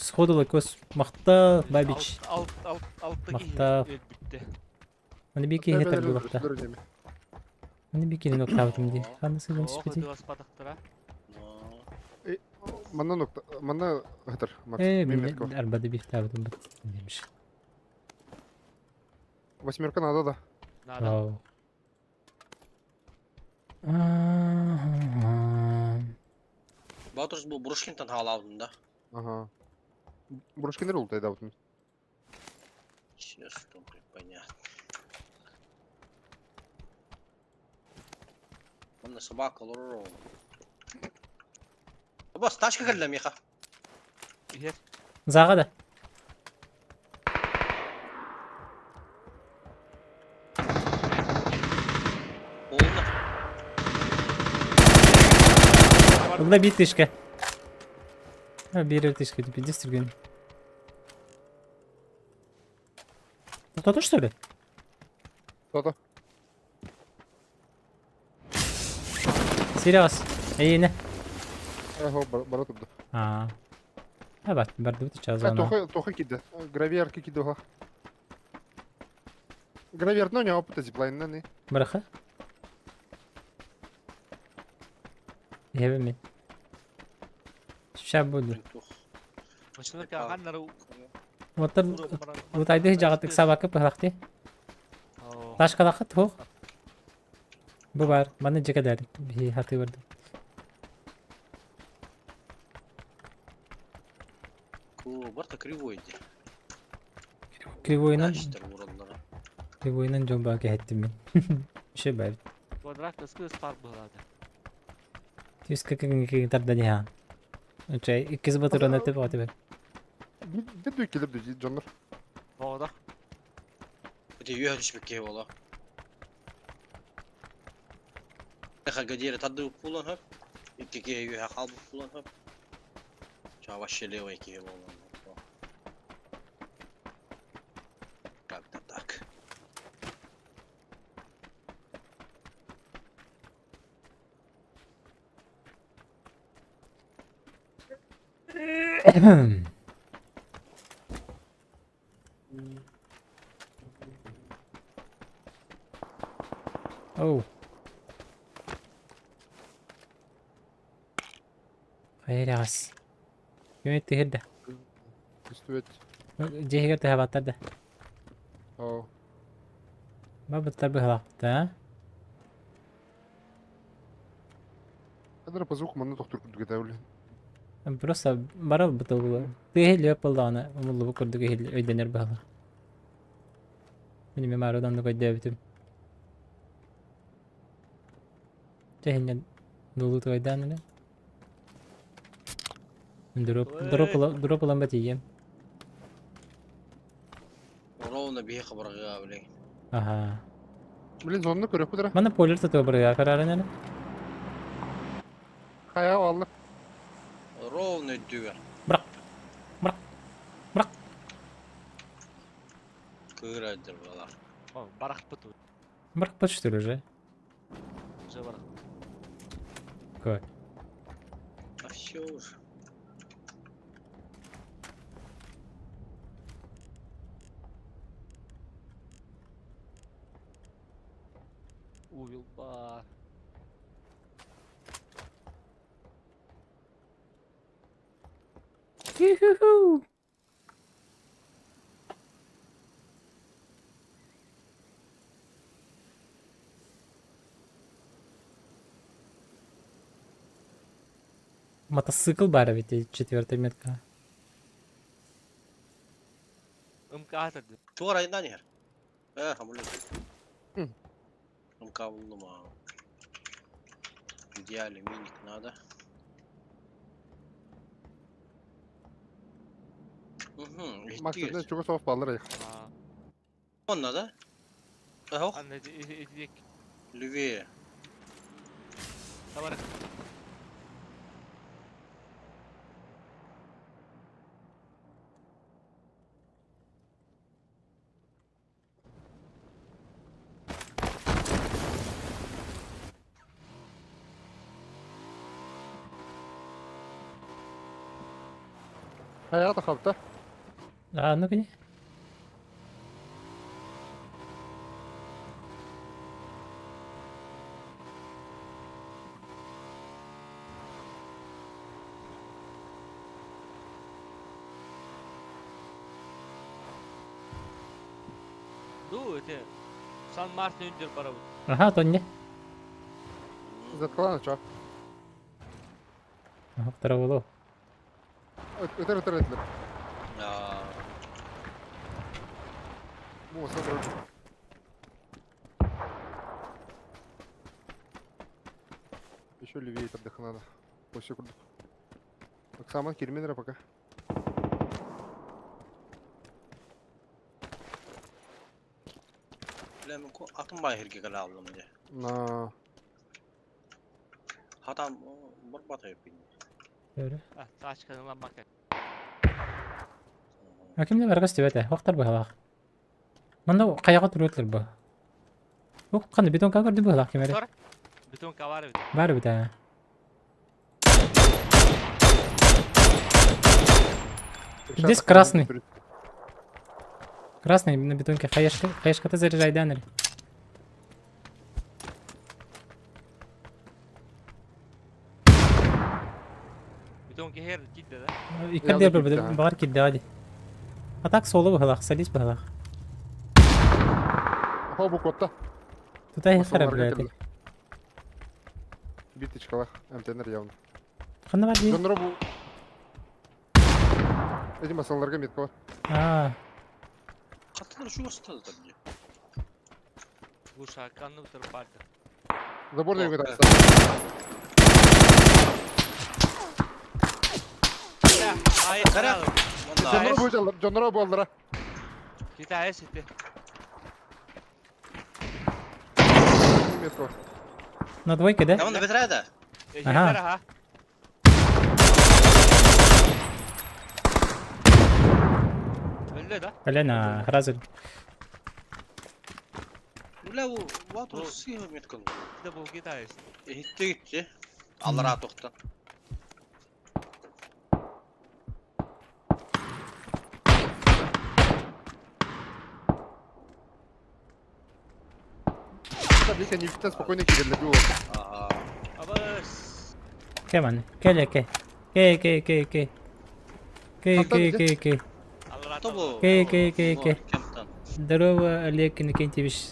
сходу лайкос, мақта, Бабич. Алт алт алты Мактап. киһи бүттү. Маны бики хетер булакта. Маны бики ноктабытым ди. Ханы сылын Ох, түспети. дуас батактыра. Манна нокта, манна хатыр, Макс. Э, Миметка. мен арбада бифтабытым бит. Демиш. Восьмерка надо, да. Надо. Вау. Ага. Латрус бу Брушкинтан хаалаабытын да. Ага. Брушкинер ултайдаабытын. Сейчас, понятно. Онно собака олорор. Бос, тачка кэллэ миэхэ. Иһэр. Заға да. Буолла. Ылла биир тышка. Биир тышка, пиздец түргэн. Кто-то что ли? Кто-то. Серьез. Эйне. Ого, бара турда. Аа. Абат, бардыбыт чазана. Тоха, тоха киде. Гравиарка киде оха. Гравиар, но не опыта зиплайн, не. Браха. Ебеми. Ща буду. Вот вот айды жагатык сабакы пыхлахти. Ташкалахыт хух. Бу бар, маны жекедер. Би хаты барды. Ку, барта кривой иди. Кривойнан, кривойнан жолба кехеттим мен. Ше бар. Квадрат кыскы спар булады. Түс кекин тарда диха. Чай, иккиз батыраны теп атып. Бир келип ди жоннор. Ода. Эти үйө түшпек бола. Эха гадире тады пулан хөп. Икки үйө халбы пулан хөп. Ча вообще левый ки бола. Как-то так. Оу. Хайрас. Юнит тихирде. Түстүбет. Жехигер тэхабаттар да. Оо. Бабыттар быхалахта. Эдер по звуку манна тохтур курдук этэ Просто барал бытыл була. Тыһы леп болдаана, умуллубу курдук өйдөнөр быһала. Мин мемародан да көйдөбүтүм. Тэһинен дулу тойдан эле. Дроп дроп дроп ылан бат ийем. Ровно бие хабарга, блин. Аха. Блин, зонны көрөк бутара. Мана полер татып барга карарын эле. Хая алла. Ровно дүгер. Бирок. Бирок. Бирок. Кырадыр балар. Барах бут. Бирок почти уже. Уже барах. Кой. А все уже. Увил бар. Юху. Мотоцикл бар ведь четвертая метка. МК атады. Туар айдан ер. Э, хамулы. МК булдум а. Идеале миник надо. Угу, Макс, чуга соф баллар айх. Он надо? Ага. Анна идик. Левее. Давай. Хая та хапта. А, ну кини. Ду, это Сан Мартин үндер барабыт. Аха, то не. Заткалана ча. Охтара буолуо. Ытар ытар этилэр. Бу осмотр. Еще левее отдых надо. По секунду. Оксана, кирминера пока. Атын бай хирге кэлэ аллым дьэ. На. Хатан барбат өйпин. Өрө. А, тачканы ламмакка. А кимде баргас түбэтэ, охтар быһалаах. Манна хайаҕа туруотлар бу. Бу ханна бетонка көрдү быһалаах ким эрэ. Бетонка бар эбит. Бар эбит ээ. Здесь красный. Красный на бетонке. Хаешка, хаешката заряжай данер. Бетонка хер кидде да. Иккардыар баҕар кирдэҕэ дии. А так соло быһалаах, солист быһалаах. Хо бу куотта. Тута иһэр блядь. Биточкалах, МТНР явно. Ханна бар дии? Дьонноро бу... Эти масаларга метка бар. Аа. Хаттылар чугасталар дии. Бу шаканны утырып барды. Забор О, дегенге да. тахса. Кара. Дьонноро бу дьаллар, дьонноро буоллара. Китая сити. Метка бар. На двойке, да? Таман бетрә да. Ага. Ага. Өллө да? Блин, сразу. Үлэ бу вату сыһы меткын. Да бу Китая. Ихитте гитте. Аллара тоқтан. Таблика не витя спокойно кирилл бу. Ага. Абас. Кеман, келе ке. Ке ке ке ке. Ке ке ке ке. Аллара. Тобу. Ке ке ке ке. Кемтан. Здорово, Олег Иннокентьевич.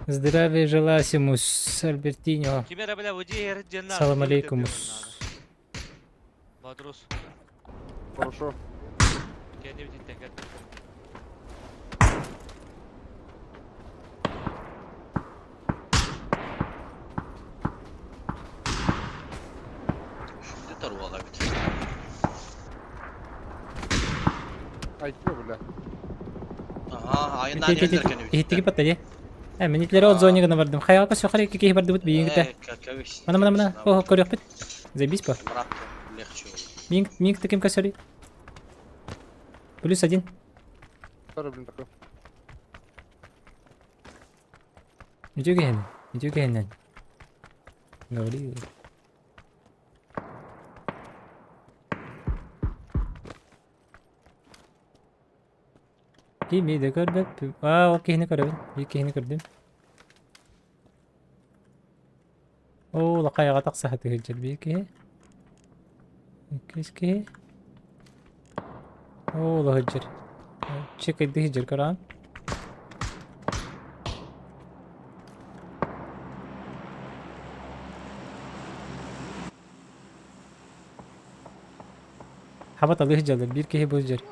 Здравия желаю всему с Альбертиньо. Кимера бля бу жер jenna. Салам алейкум. Мадрус. Хорошо. Kendi bitti gel. Şimdi taruğa бит. Ай, чё, бля. Ага, айынан елдер кene бит. Иһиттиги паттади. Э, минитлери от зонигана бардым. Хайа көсө хари кики бардыбыт биингите. Мана мана мана. О, көрүөхпүт. Заебись по. Брат, легче. Минг минг таким көсөри. Плюс один. Старый, блин, такой. Үтүгэн. Үтүгэнэн. Говори. Кими да көрбөппүн. Аа, ол киһини көрөбүн. Биир киһини көрдүм. Оо, лакайаҕа тахса сатыыр биир киһи. Иккис киһи. Оо, лоһыдьыр. Чекайды сылдьар көрөҕүн. Хаба талыы сылдьаллар, биир киһи бу сылдьар.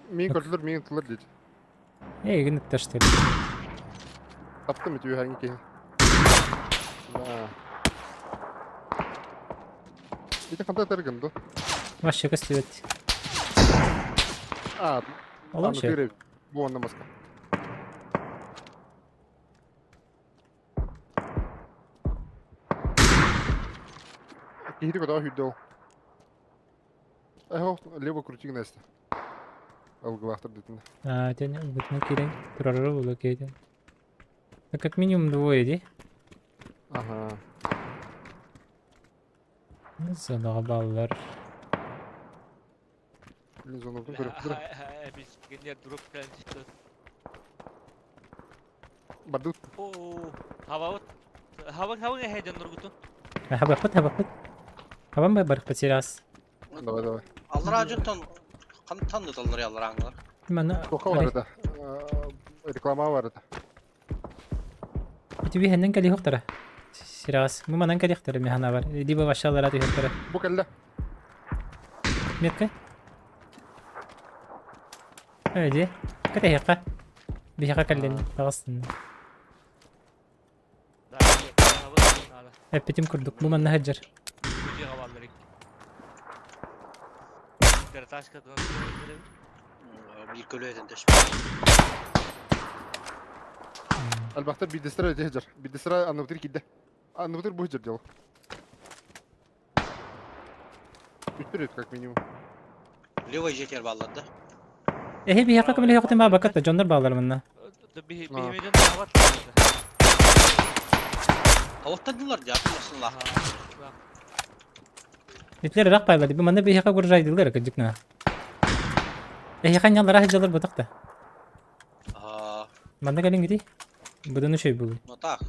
Мин көрдүлэр, мин тыллар диэти. Эйигин ытташтыр. Таптым ити үһәҥҥи киһи. Да. Ити ханта этэргин ду? Вообще көстүбэт. А, Ол аны вообще. тыыры бу онна маска. Киһити көтөҕө сүүрдэ ол. Эхо, лево крути Настя. Алгылаахтар дитинэ. А, тен бутына киирэн турарара буолуо киһитэ. Ну, как минимум двое, ди. Ага. Зонаҕа бааллар. Блин, зонобун көрөптүр. Biz генер дроп кэлэн түстэ. Бардыт. Оо, хабабыт. Хабан хабан эһэ дьонноргутун. Хабахпыт, хабахпыт. Хабан барыхпыт сейчас. Давай, давай. Аллара жонтон кантан да таллар яллар Мана Тоха бар это. Реклама бар это. Ити биһэннэн кэлиһохтара. Сирэҕэс. Бу манан кэлиэхтэрэ мин санаабар. Либо вообще аллараа түһүөхтэрэ. Бу кэллэ. Метка? Ээ дии. Кэтэһиэххэ. Биһиэхэ кэллин. Таҕыстын. Эппитим курдук, бу манна сылдьар. Биир көлүөтэн түспүт. Элбэхтэр биирдэстэрэ ити сылдьар. Биирдэстэрэ анныбытыр киирдэ. Анныбытыр бу сылдьар дьоло. Үттүр үт как минимум. Левый жетер баллар да. Эһи биһиэхэ көмөлөһүөхтүн баабакка да дьоннор бааллар манна. Аваттадылар дьаатын басынлах. Итлер ыраах пайлар. Бу манна биһиэхэ угрожайдылар кырдьык на. Эһиэхэ ньаллара сылдьаллар бутах да. Манна кэлиҥ ити. Будуну шөй булу. Ну так.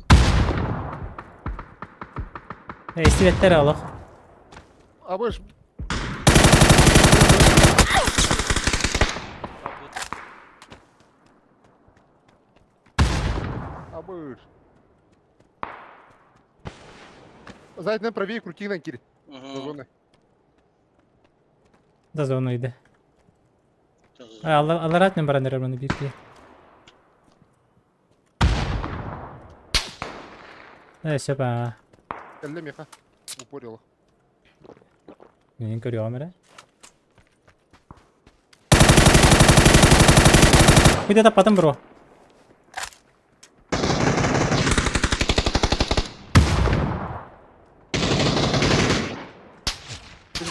Э, истибэттэр олох. А больше Абыр. Зайден правее крути на кире. За зоной. За зону иде. Алларатным баран эрэр маны биир киһи. Э, сөп аа. Кэллэ миэхэ. Упорила. Мин көрүөҕүм эрэ. Где таппатым бро.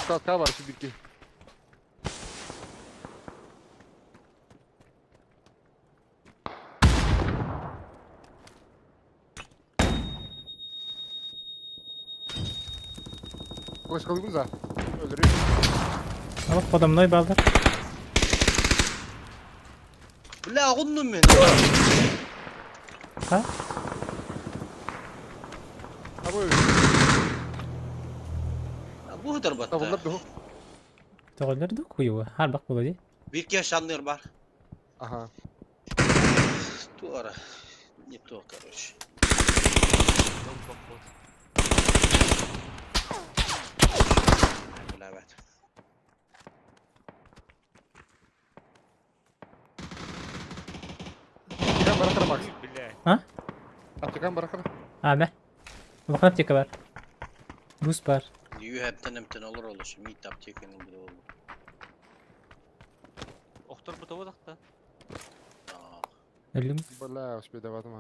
Каска бар сибирки. Флешкалыыбын за. Өлөрү. Алып подо мной балдар. Бля, оҕуннум мин. Ха? Абы. Бу ытар батта. Табыллар дуһу. Тоҕоллор да куйуга. Харбах була ди. Биир киһи шанныыр бар. Ага. Туора. Не то, короче. Бля, бэт. Аптекам барахара, Макс. Бля. А? Аптекам барахара. А, мэ. Улахан аптека бар. Бус бар. Үһэптэн эмтэн олор олус. Миит аптеканың били болду. Охтор бу тахта. Өлүм. Бля, успедаватым.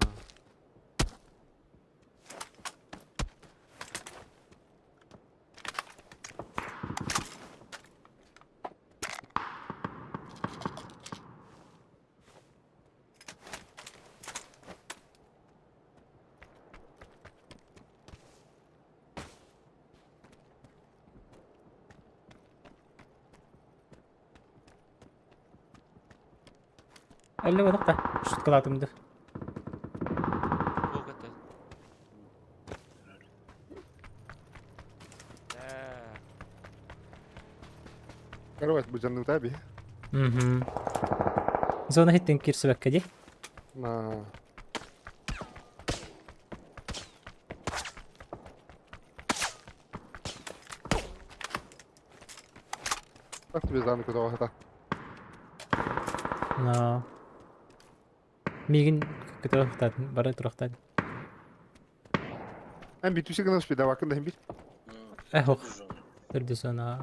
Өллө бодохта. Шуткалаатым ды. Кровать будьанныта би. Угу. Зона хиттен кирсибэккэ ди. На. Так тебе заны куда это? Но. Мигин көтө бары турахтан. Эн битүсі гына успедавакын да бит. Эх, ох. Төрдү зона.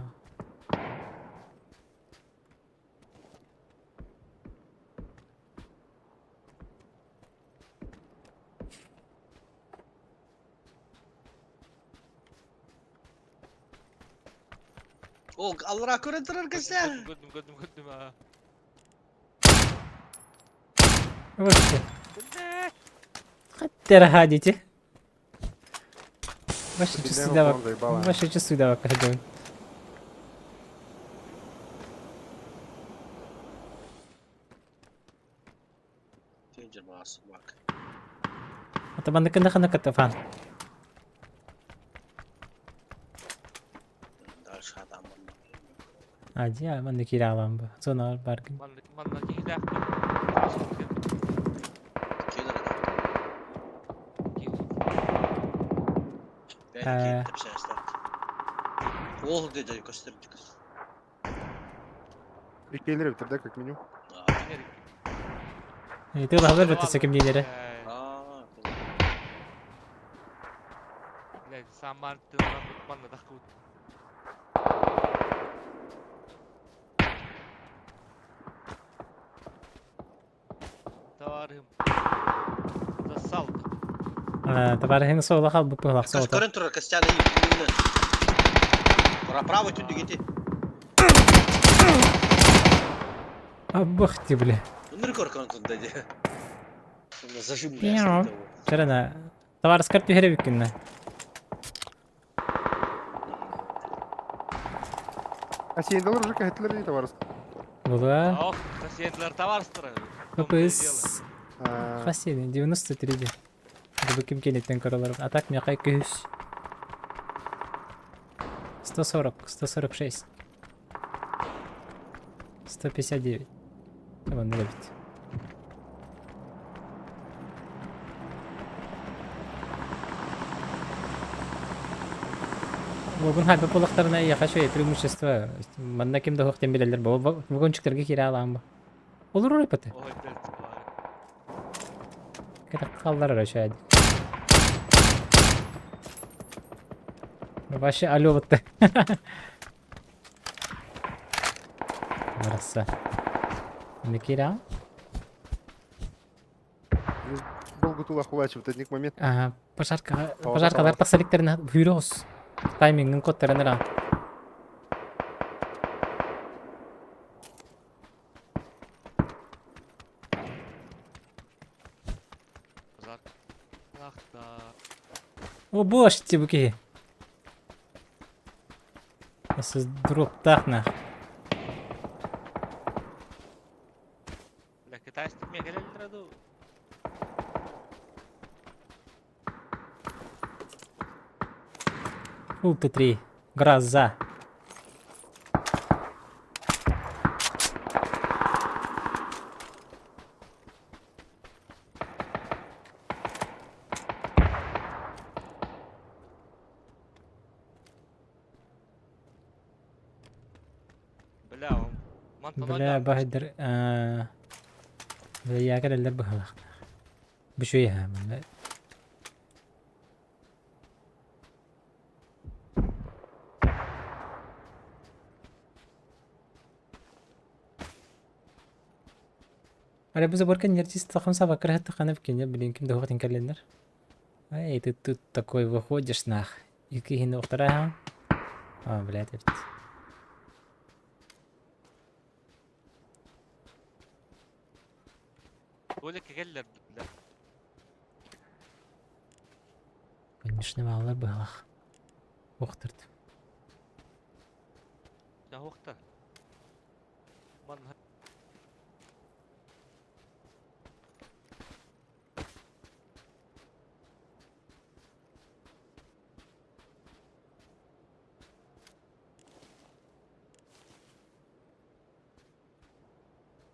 О, аллара көрөн турар кыздар. Көрдүм, көрдүм, көрдүм. а. Вообще. Хотя дети. Ваши часы давай. Ваши часы давай ходим. Ата маннык хана катафан. Дальше адам. Ади, маннык киралам бу. Зона бар. Манна манна киһилээх. Келер. Э. Ол деді көстөрдүк. Иккиэлэр эбиттэр да, как минимум. Ити баһылар бөттөсө кимниилэрэ. Блядь, самар тылынан манна таххыбыт. Товарым. Засал. Товарыһыҥ суола халбыт быһылах суота. Көрөн турар Костяна Право түндүгети. Абых ти, бля. Өнөр көркөн тунда ди. Зажим. Чарана. Товарыскар түһэрэ бүккүннэ. А сиендалар уже кэһэтилэр дии товарыс. Була. Ох, хасиендлар товарыстара. ППС. Хасиен 93 ди. Бу ким кенеттен көрөлөр. А так мякай көһүс. 140, 146. 159. Tamam, ne бит. Бүгүн хайба булактарына яха шөй преимущество. Манна ким да хуктен билелер бу. Вагончиктарга кире алам. Olur oraya pati. Кэтэх хааллар эрэ үчүгэй. Вообще алло бытты. Барахса. Микира. Долго тула хулачивает одних момент. Ага, пожарка, пожаркалар тахсаликтерин бүйрөс. Таймингин коттарын ра. О, бош, тибуки. Сіз дроптах нах. Бля, китайский мегалелдер ду. Фул Т3. Гроза. Бля, он Бля, баһдыр. Бля, якер быһалах. Бишуйха, бля. Аля бу заборка нертист хамса бакырат ханып кине, блин, ким дохотин календар. Эй, ты тут такой выходишь нах. И кихин вторая. А, блядь, это. Конечно, мало было. Охтырт. Охтар.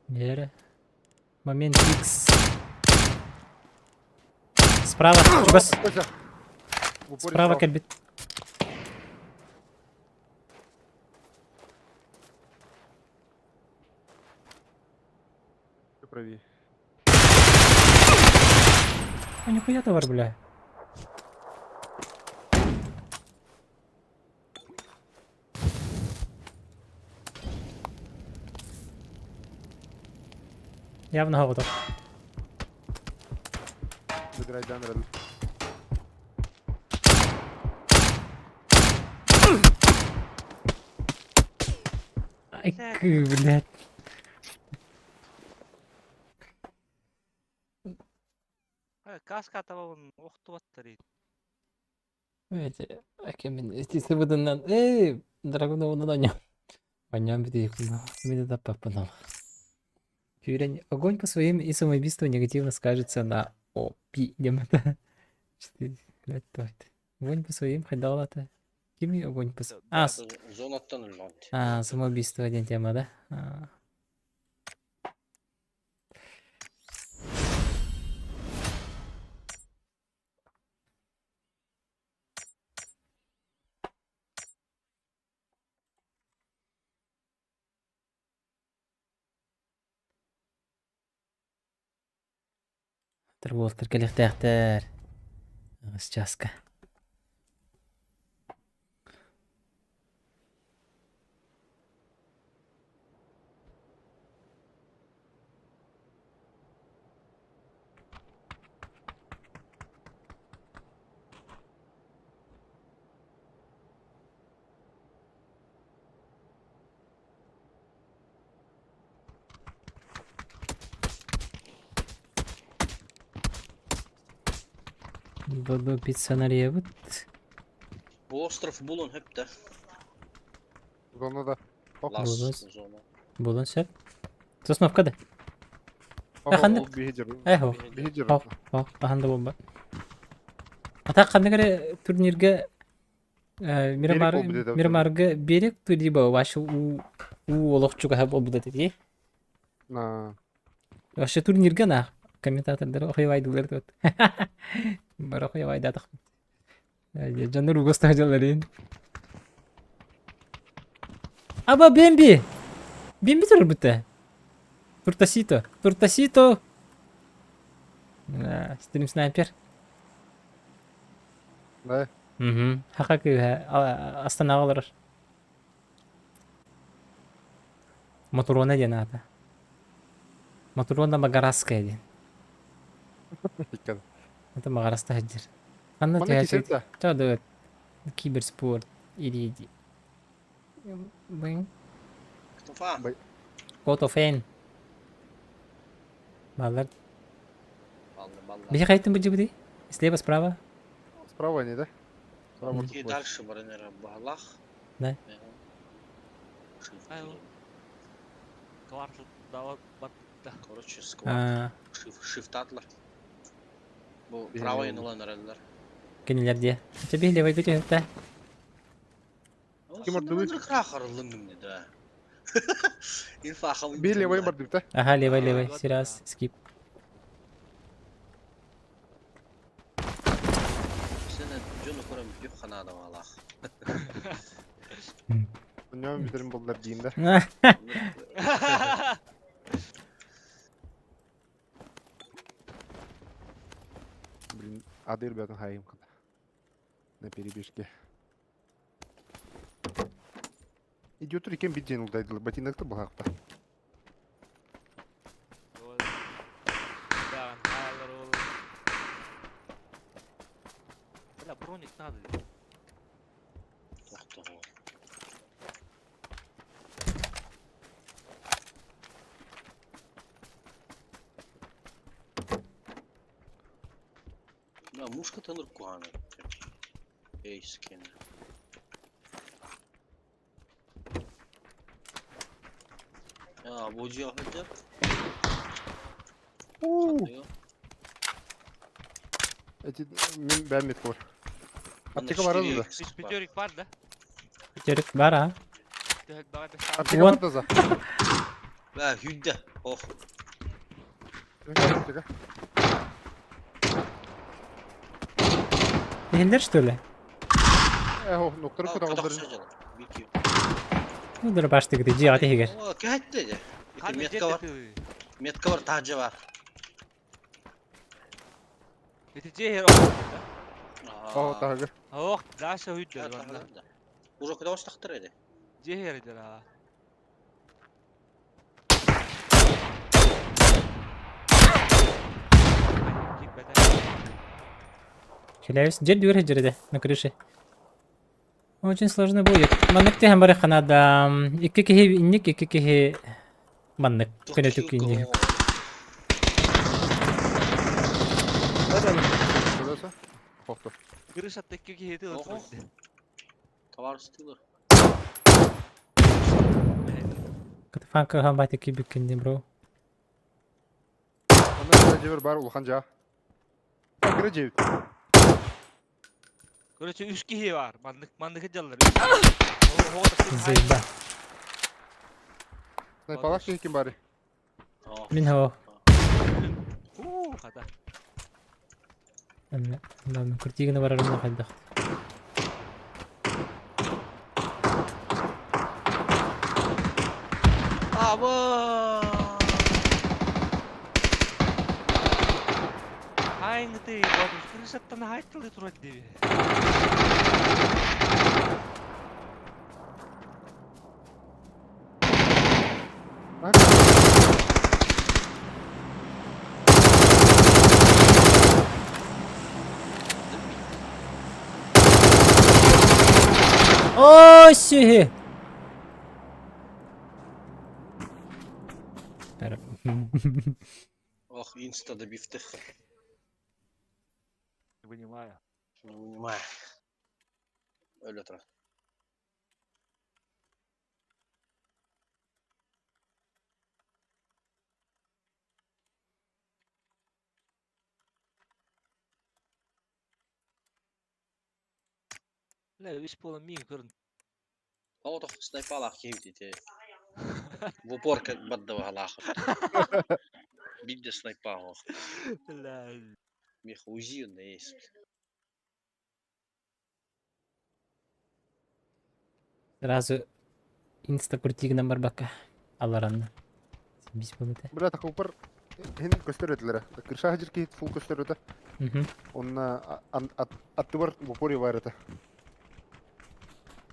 Вера. Момент X. Справа. Чугас. Справа кэлбит. Правее. А нихуя товар, бля. Явно готов. Забирай Данрел. Ай, блядь. Каска табабын охтубаттар. Эти, акемин, эти сыбыдынан, эй, драгуна унананьо. Поням бит да папанал. Фюрень, огонь по своим и самоубийство негативно скажется на ОП. Четыре, блядь, это? Огонь по своим, хайдалата. Кими огонь по своим? А, Зонаттан өлгөн. а, самоубийство один тема, да? А. Уолаттар кэлиэхтээхтэр. Аҕыс чааска. Бу пиццанарыйабыт. Бу остров булун хөптө. Зона да. Лас зона. Булун сөп. Сосновка да. Ханнык? Эхо. Хо, ханда бомба. Ата ханнык эрэ турнирга Мирамар Мирамарга берег либо вообще у у олох чугаһа буолбут этэ Вообще турнирга на комментатордар охуевайдылар тут. Бары охуевайдатах. Дьоннор угас таһдьалларын. Аба Бемби! Бемби турбута. Туртасито. Туртасито. Стрим снайпер. Да. Угу. Хака кыыһа Астанаҕа олорор. Мотуруона диэн аата. Мотуруона Магараская диэн. Это Магараста сылдьар. Ханна Манна түһээччи? кисет да. Ча киберспорт или Бың. Кто Фотофен. Баллар. Балла, балла. Биһи хайтын быдьыбыты? Слева, справа? Справа они, да? Справа. И дальше барынера балах. Да. Квартал дала батта. Короче, сквад. Шифтатлар. Бу право янылан эрэллэр. Кинилэр дии. Чэ левой көтүһүктэ. Ким ордубуй? Крахарлым да. Инфа Би левой бардыбыта. Ага, левой, левой. Сирас, скип. Сен дьону көрөн бүтүп ханаада балах. Нөм бүтерин боллар дейм да. Блин, ады ребята хайым када. На перебежке. Идет рекен биден улдайдылы, ботинокты бұғақта. Бля, броник надо. Да, мушка тыныр куаны. Эй, скин. Я, бу жахыджа. Эти мен бәмет бар. Аптека бар да. Пятерик бар, да? Пятерик бар, а? Аптека бар да за. Бә, хүдді. Ох. Аптека. Нехилдер, что ли? Эхо, ноктор куда қалдыр. Ну, дұры башты кіді, жиға тегер. О, кәтті де. Метка бар. Метка бар, тажы бар. Это жер О, тажы. Ох, даша үйді. Уже куда остақтыр еді? Жер еді. Челябинск. Жер дүйер жерде, на крыше. Очень сложно будет. Маннык тиһэн бары ханада икки киһи инник, икки киһи маннык. Көнөтүк инник. Крыша икки киһи тыл. Товар стылыр. Катафанка хамбати кибиккинди, бро. Онда жебер бар улахан жа. Кыра жебит. Короче, үш киһи бар. Маннык маннык жаллар. Заеба. Снайпалах ким бары? Мин хо. У, хата. Мен күртигіне барарым хайдах. Аба! Хаһааҥҥытый Боотур крышаттан аһаайталыы турар диэби. Оо, сүһү! Ох, инста добивтых. Не понимаю. Не понимаю. Өлө турар. Бля, үс буолан миин көрөн. Оҕотох снайпалаах киһибит ити. В упор как бардавалаах. Биирдэ снайпаах. Бля. Меха УЗИ на есть. Сразу инстакрутигынан барбакка алларанна. Бис болута. Бля, такупар хин көстөр этилere. Кырша хажыр киһит фул көстөр этэ. Онна аттыбар в упоре бар этэ.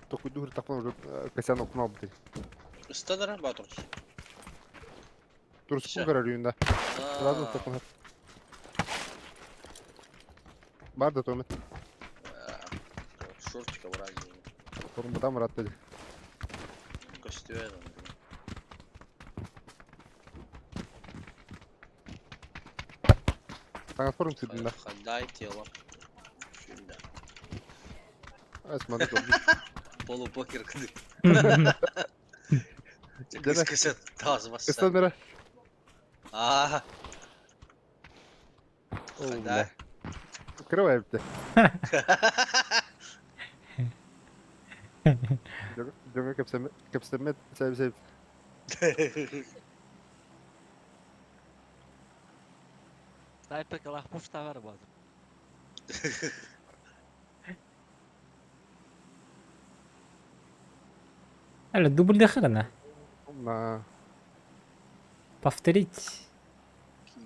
Токуйдуур тахпан касян окно бути. Ыстадара Батурс. Турску көрөрүүнда. Сразу тахпан. Бар да томет. Шортика вроде. Формадан баратты. Көстүө. Транспорт сидинда. Дай тело. Сюда. Асманы Полупокер кыды. Дede. Кысет таз басса. Ыстадара. Аа. Дай. Кырабай битте. Дьоҥҥо кэпсэммэт сэп-сэп. Снайперкалаах пуштаҕар Боотур. Алло, дубльдыха гына. На Повторить.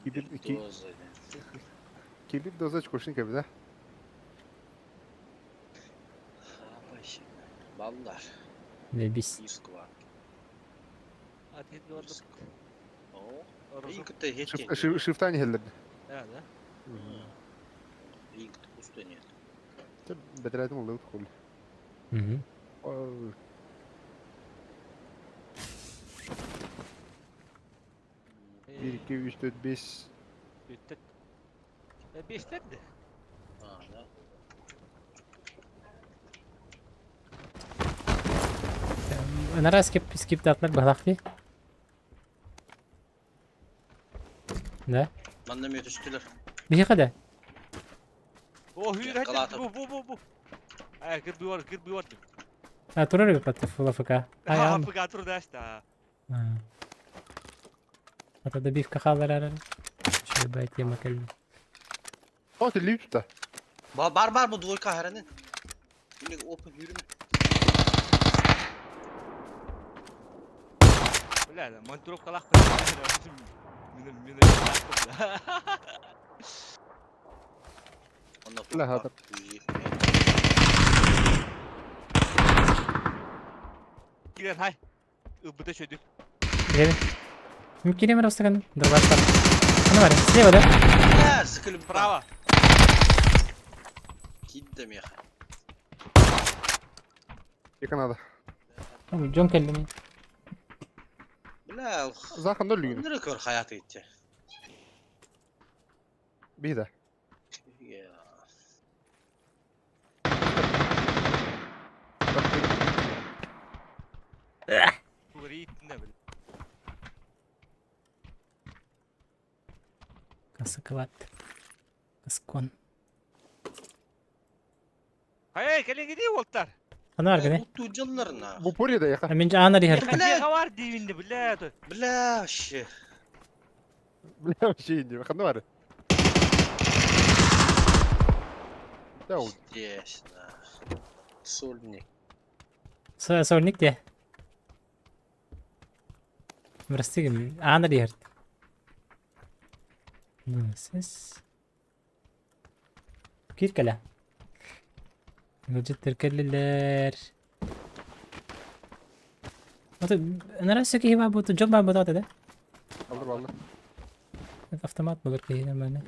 Кибердоза. Кибер доза чкошник да? Баллар. Лебис. Исква. А ты говорил. О. И кытта хеткен. Шифтани хеллерди. Да, да. И кытта пустыня. Бетеретим улы хул. Bir, iki, üç, dört, beş. Бүттэ. Бестер де. А, да. Анара скип скип датнар бахлахти. Да? Манна мен түстүлөр. Биһиэхэ да? О, хүйр Калаатап. бу бу бу бу. Ай, кирби бар, кирби бар. А, турар эбит фул АФК. Ай, А, ам. АФК турда аста. Ата добивка хаалар Үчүгэй тема кэллин. О, ты тута. Бар бар бу двойка харанын. Мине open yürüme. Бля, монтировкалаах. Мине мине. Онно Бля, хатыр. Кирен хай. Ыбыта шөдүк. Кире. Ну, кире мырастыган. Дробастар. Ну, варя, слева, да? Бля, сыкылып Право. Кидде меха. Яка надо. Дьон кэллими. Бля, Захан дөл Ныры көр хаяты итте. Бида. Тугри итинне бил. Касыкалат. Каскон. Хай, кэлин гиди болтар. Ана аргыны. Утту жылларына. В упоре да яха. А мен анар ихер. Бля. Хавар дивинди, бля. Бля, вообще. Бля, вообще не. Ханна бар. Да, вот. Здесь, да. Сольник. Сольник де. Мырастыгым анар ихер. Ну, сес. Киир кэлэ. Ыалдьыттар кэллилэр. Ото нара киһи баар буолта, дьон баар буолта да? Аллар баллар. Автомат булар киһи нормально.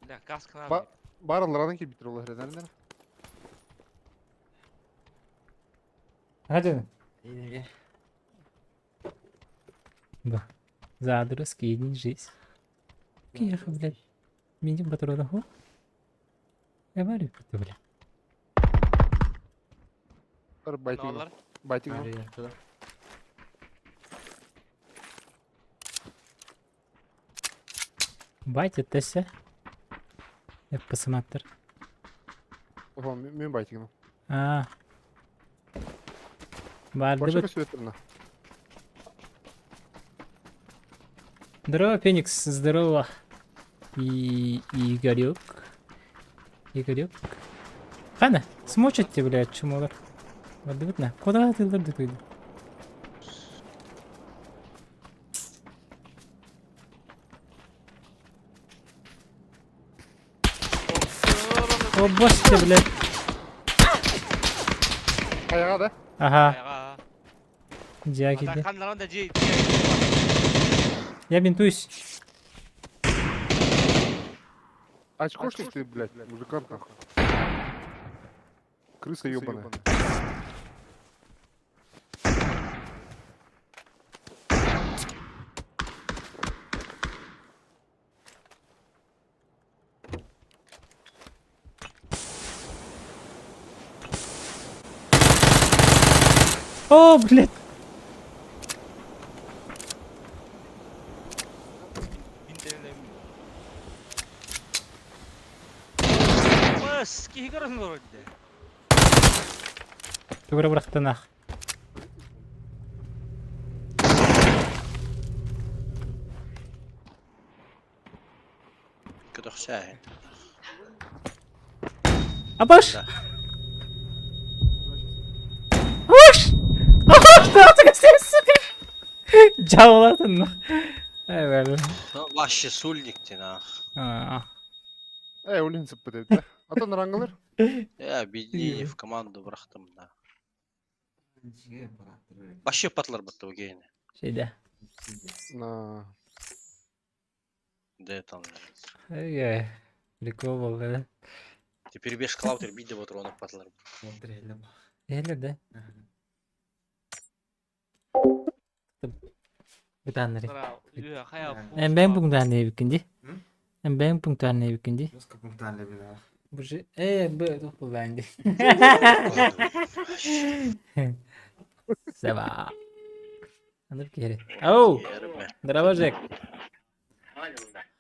Бля, каска надо. Ба бар алларадан киирбиттэр ол эрэнэрнэр. Hadi. Б. Задрыс киинин жизнь. Киһиэхэ, блядь, миним патронаху. Говорю, бля. Бар байтик. Аллар. Байтик. Батя, тэсэ. Эппасаматтар. Ого, мен байтигым. Аа. Баардыбыт. Башка сүөттөрүнэ. Здорово, Феникс, здорово. И Игорек. Игорек. Хана, смочат тебя, блядь, чумолар. Бардыбыт на. Куда ты лырды О, босс ты, блядь. Хайаҕа да? Ага, Айға. дьиэ Ханнаран да дьиэ. Я бинтуюсь. Очкошник ты, блядь, музыкант нахуй. Крыса ебаная. О, блядь. Бас, киһи көрөн олорор дии. Тугура бырахтанах. Көтөхсээһин. Абаш! Да. Абаш! Абаш! Сука! Дьаулатын. Ай, бля. Вообще сульник ты нах. А. Э, улин сыппыт эбит да. Атын рангалар. Я бедни в команду бырахтым да. Вообще патлар бытты гейне. Şeyde. На. Да там. Ай, прикол был, да? Теперь беш клаутер биде вот ровно патлар. Эле да. Бытаннары. Эмбэң пунктуальный эбиккин Эмбэң пунктуальный эбиккин дии. Бу бу тух буллаан дии. Саба. Аныр киһи. Оу, здорово, Жек.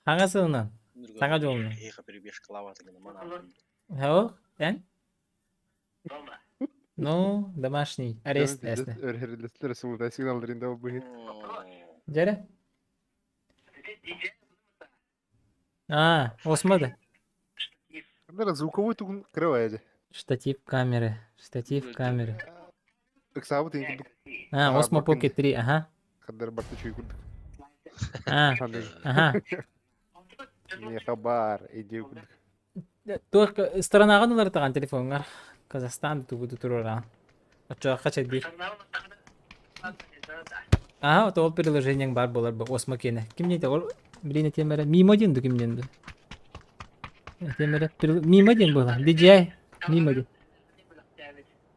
Хаҥа сылынан. Саҥа дьолунан. Эхо перебежка клавата гына. Хау, эн? Ну, домашний. Арест эсне. Өрһерлестер сумда сигналларында бу. Дьэрэ? А, осмады. Кандара звуковой тугун кырывая. Штатив камеры. Штатив камеры. Ыксабыт ин курдук. А, Ага, Osmo бакын. Pocket 3, ага. Хандар барты чуй курдук. А, ага. Не хабар, иди курдук. Туох сторонагын уларытаҕын телефоҥҥар. Казахстан тугу туруран. Оччоҕо чэйдиир. Аха, вот ол приложениең бар буолар бу Osmo киэнэ. Ким диэтэ ол билин этиэм эрэ Mimo диэн дуу ким диэн дуу? Этиэм эрэ Mimo диэн буолар. DJI Mimo диэн.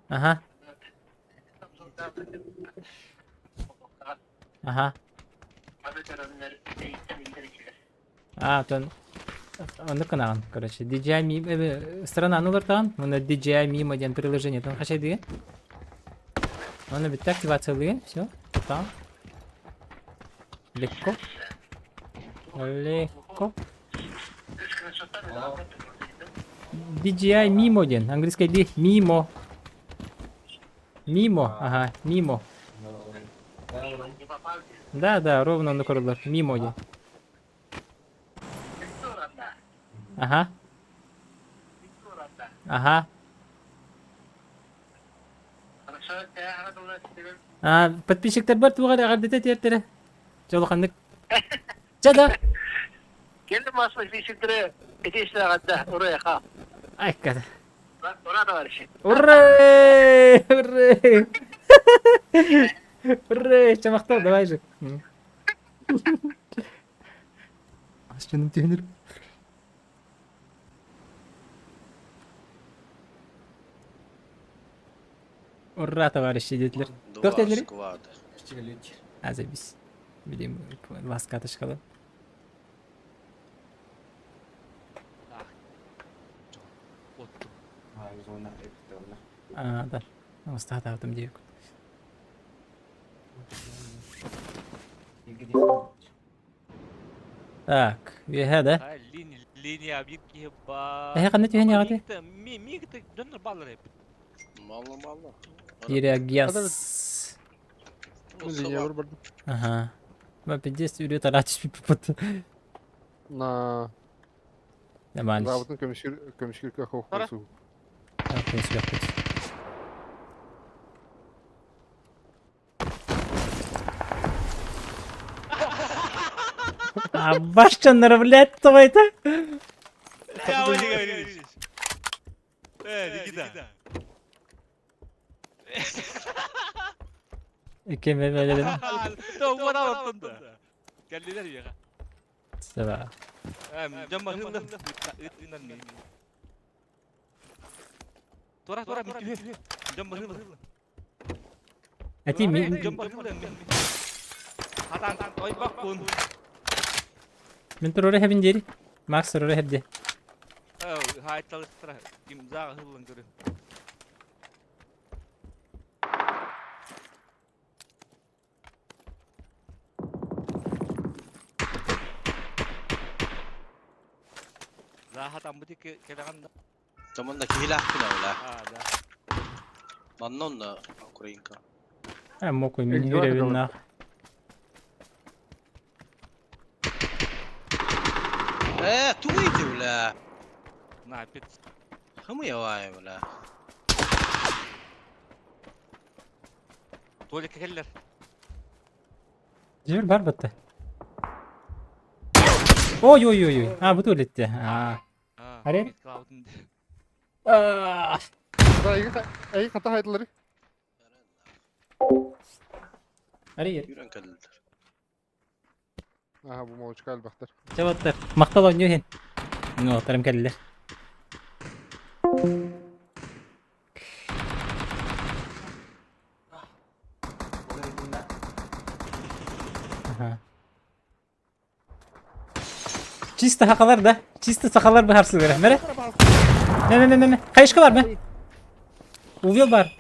Аха. Аха. А, тон оннук гынаҕын, короче. DJI Mimo сторонаны уларытаҕын, уонна DJI Mimo диэн приложениетын хачайдыгын. Уонна бүттэ активациялыгын, все, там. Легко. Легко. DJI Mimo диэн, английскай D, Mimo. Mimo, ага, Mimo. Да, да, ровно оннук көрөллөр, Mimo диэн. Ага. Ага. А, подписчиктарбар туох эрэ эҕэрдэтэ тиэртэрэ. Дьолоханнык. Чэ да. Келдим бас подписчиктары. Айка. Ура! Ура! Ура! Чамахтал, давай же. Астының түйінір. Ура, товарищи, детлер. Два Туох диэтилэр? склада. А, запись. Билим, ласкатышкалы. Оттум. А, да. Устаатаабытым диэбит. Так, үөһэ да? Линия биир киһи баар. Эһэ ханна түһэн иэҕитий? Миигит дьоннор бааллар эбит. Мало-мало. Кирягес. Линия бардым. Ага. Ма пиздец үрүө тараа түспүт. На Нормально. Заабытын көмүскүр көмүскүркэ хоххосуу. Көмүскүөхпүт. А ваш дьонноро блядь, кто это? Э, Никита. Икки бэлэлин. Кэллилэр үйэҕэ. Саба. Дьон баһыыллар ыт ынан Тура тура мүтүһү. Дьон баһыыллар. Эти мин Дьон баһыыллар. Хатан ойбаккун. Мин туруора хэбин диэри. Макс туруора хэбди. Хаайталыстара. Ким заа хыллан көрү. Зааха таммыты кэлэҕин да? Таманна киһилээхпин ола. Аа, да. Манна онно Украинка. А мокой мин үрэбин нах. Э, туйте, бля. На, опять. Хамыявай, бля. Толик кэллэр. Жир бар бытты. Ой ой ой ой. А, бу туалетте. А. Аре? А. Эй, хата хайдылары. Аре. Юран кэллилэр. Аха, бу молочка элбэхтэр. Чабаттар. Махтал оонньуу иһин. Ну, тарым кэллилэр. Аха. Чисто сахалар да? Чисто сахалар быһаарсылара. Мэрэ? Мэ мэ мэ мэ. Хайышка бар мэ? Увел бар.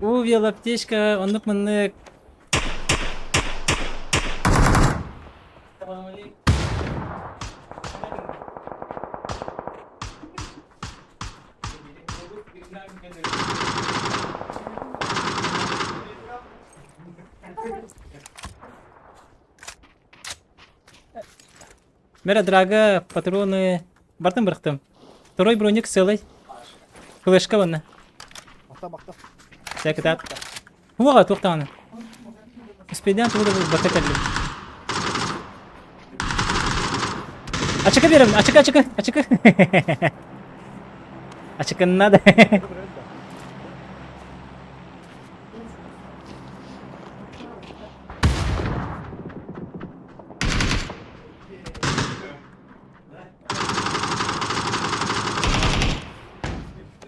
Увел аптечка, оннук маннык. Мера драга, патроны. Бартын бырахтым. Второй броник целый. Флешка ванна. Так, так. Уға, тоқтағаны. Успейден туғды бұл бата кәлі. Ачыка берем, ачыка, ачыка, ачыка. Ачыка надо.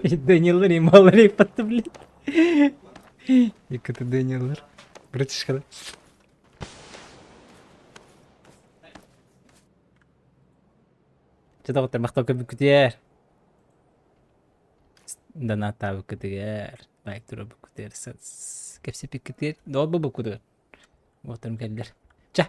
Дэниеллар ималар иппатты, блядь. Екі Дэниеллар. Братишка, да? Чэ доҕоттор махтал көрбүккүтүгэр. Донаттаабыккытыгар, лайк туруорбуккутугар, кэпсэппиккитигэр, доҕор буолбуккутугар. Уоттарым кэллэр. Чэ.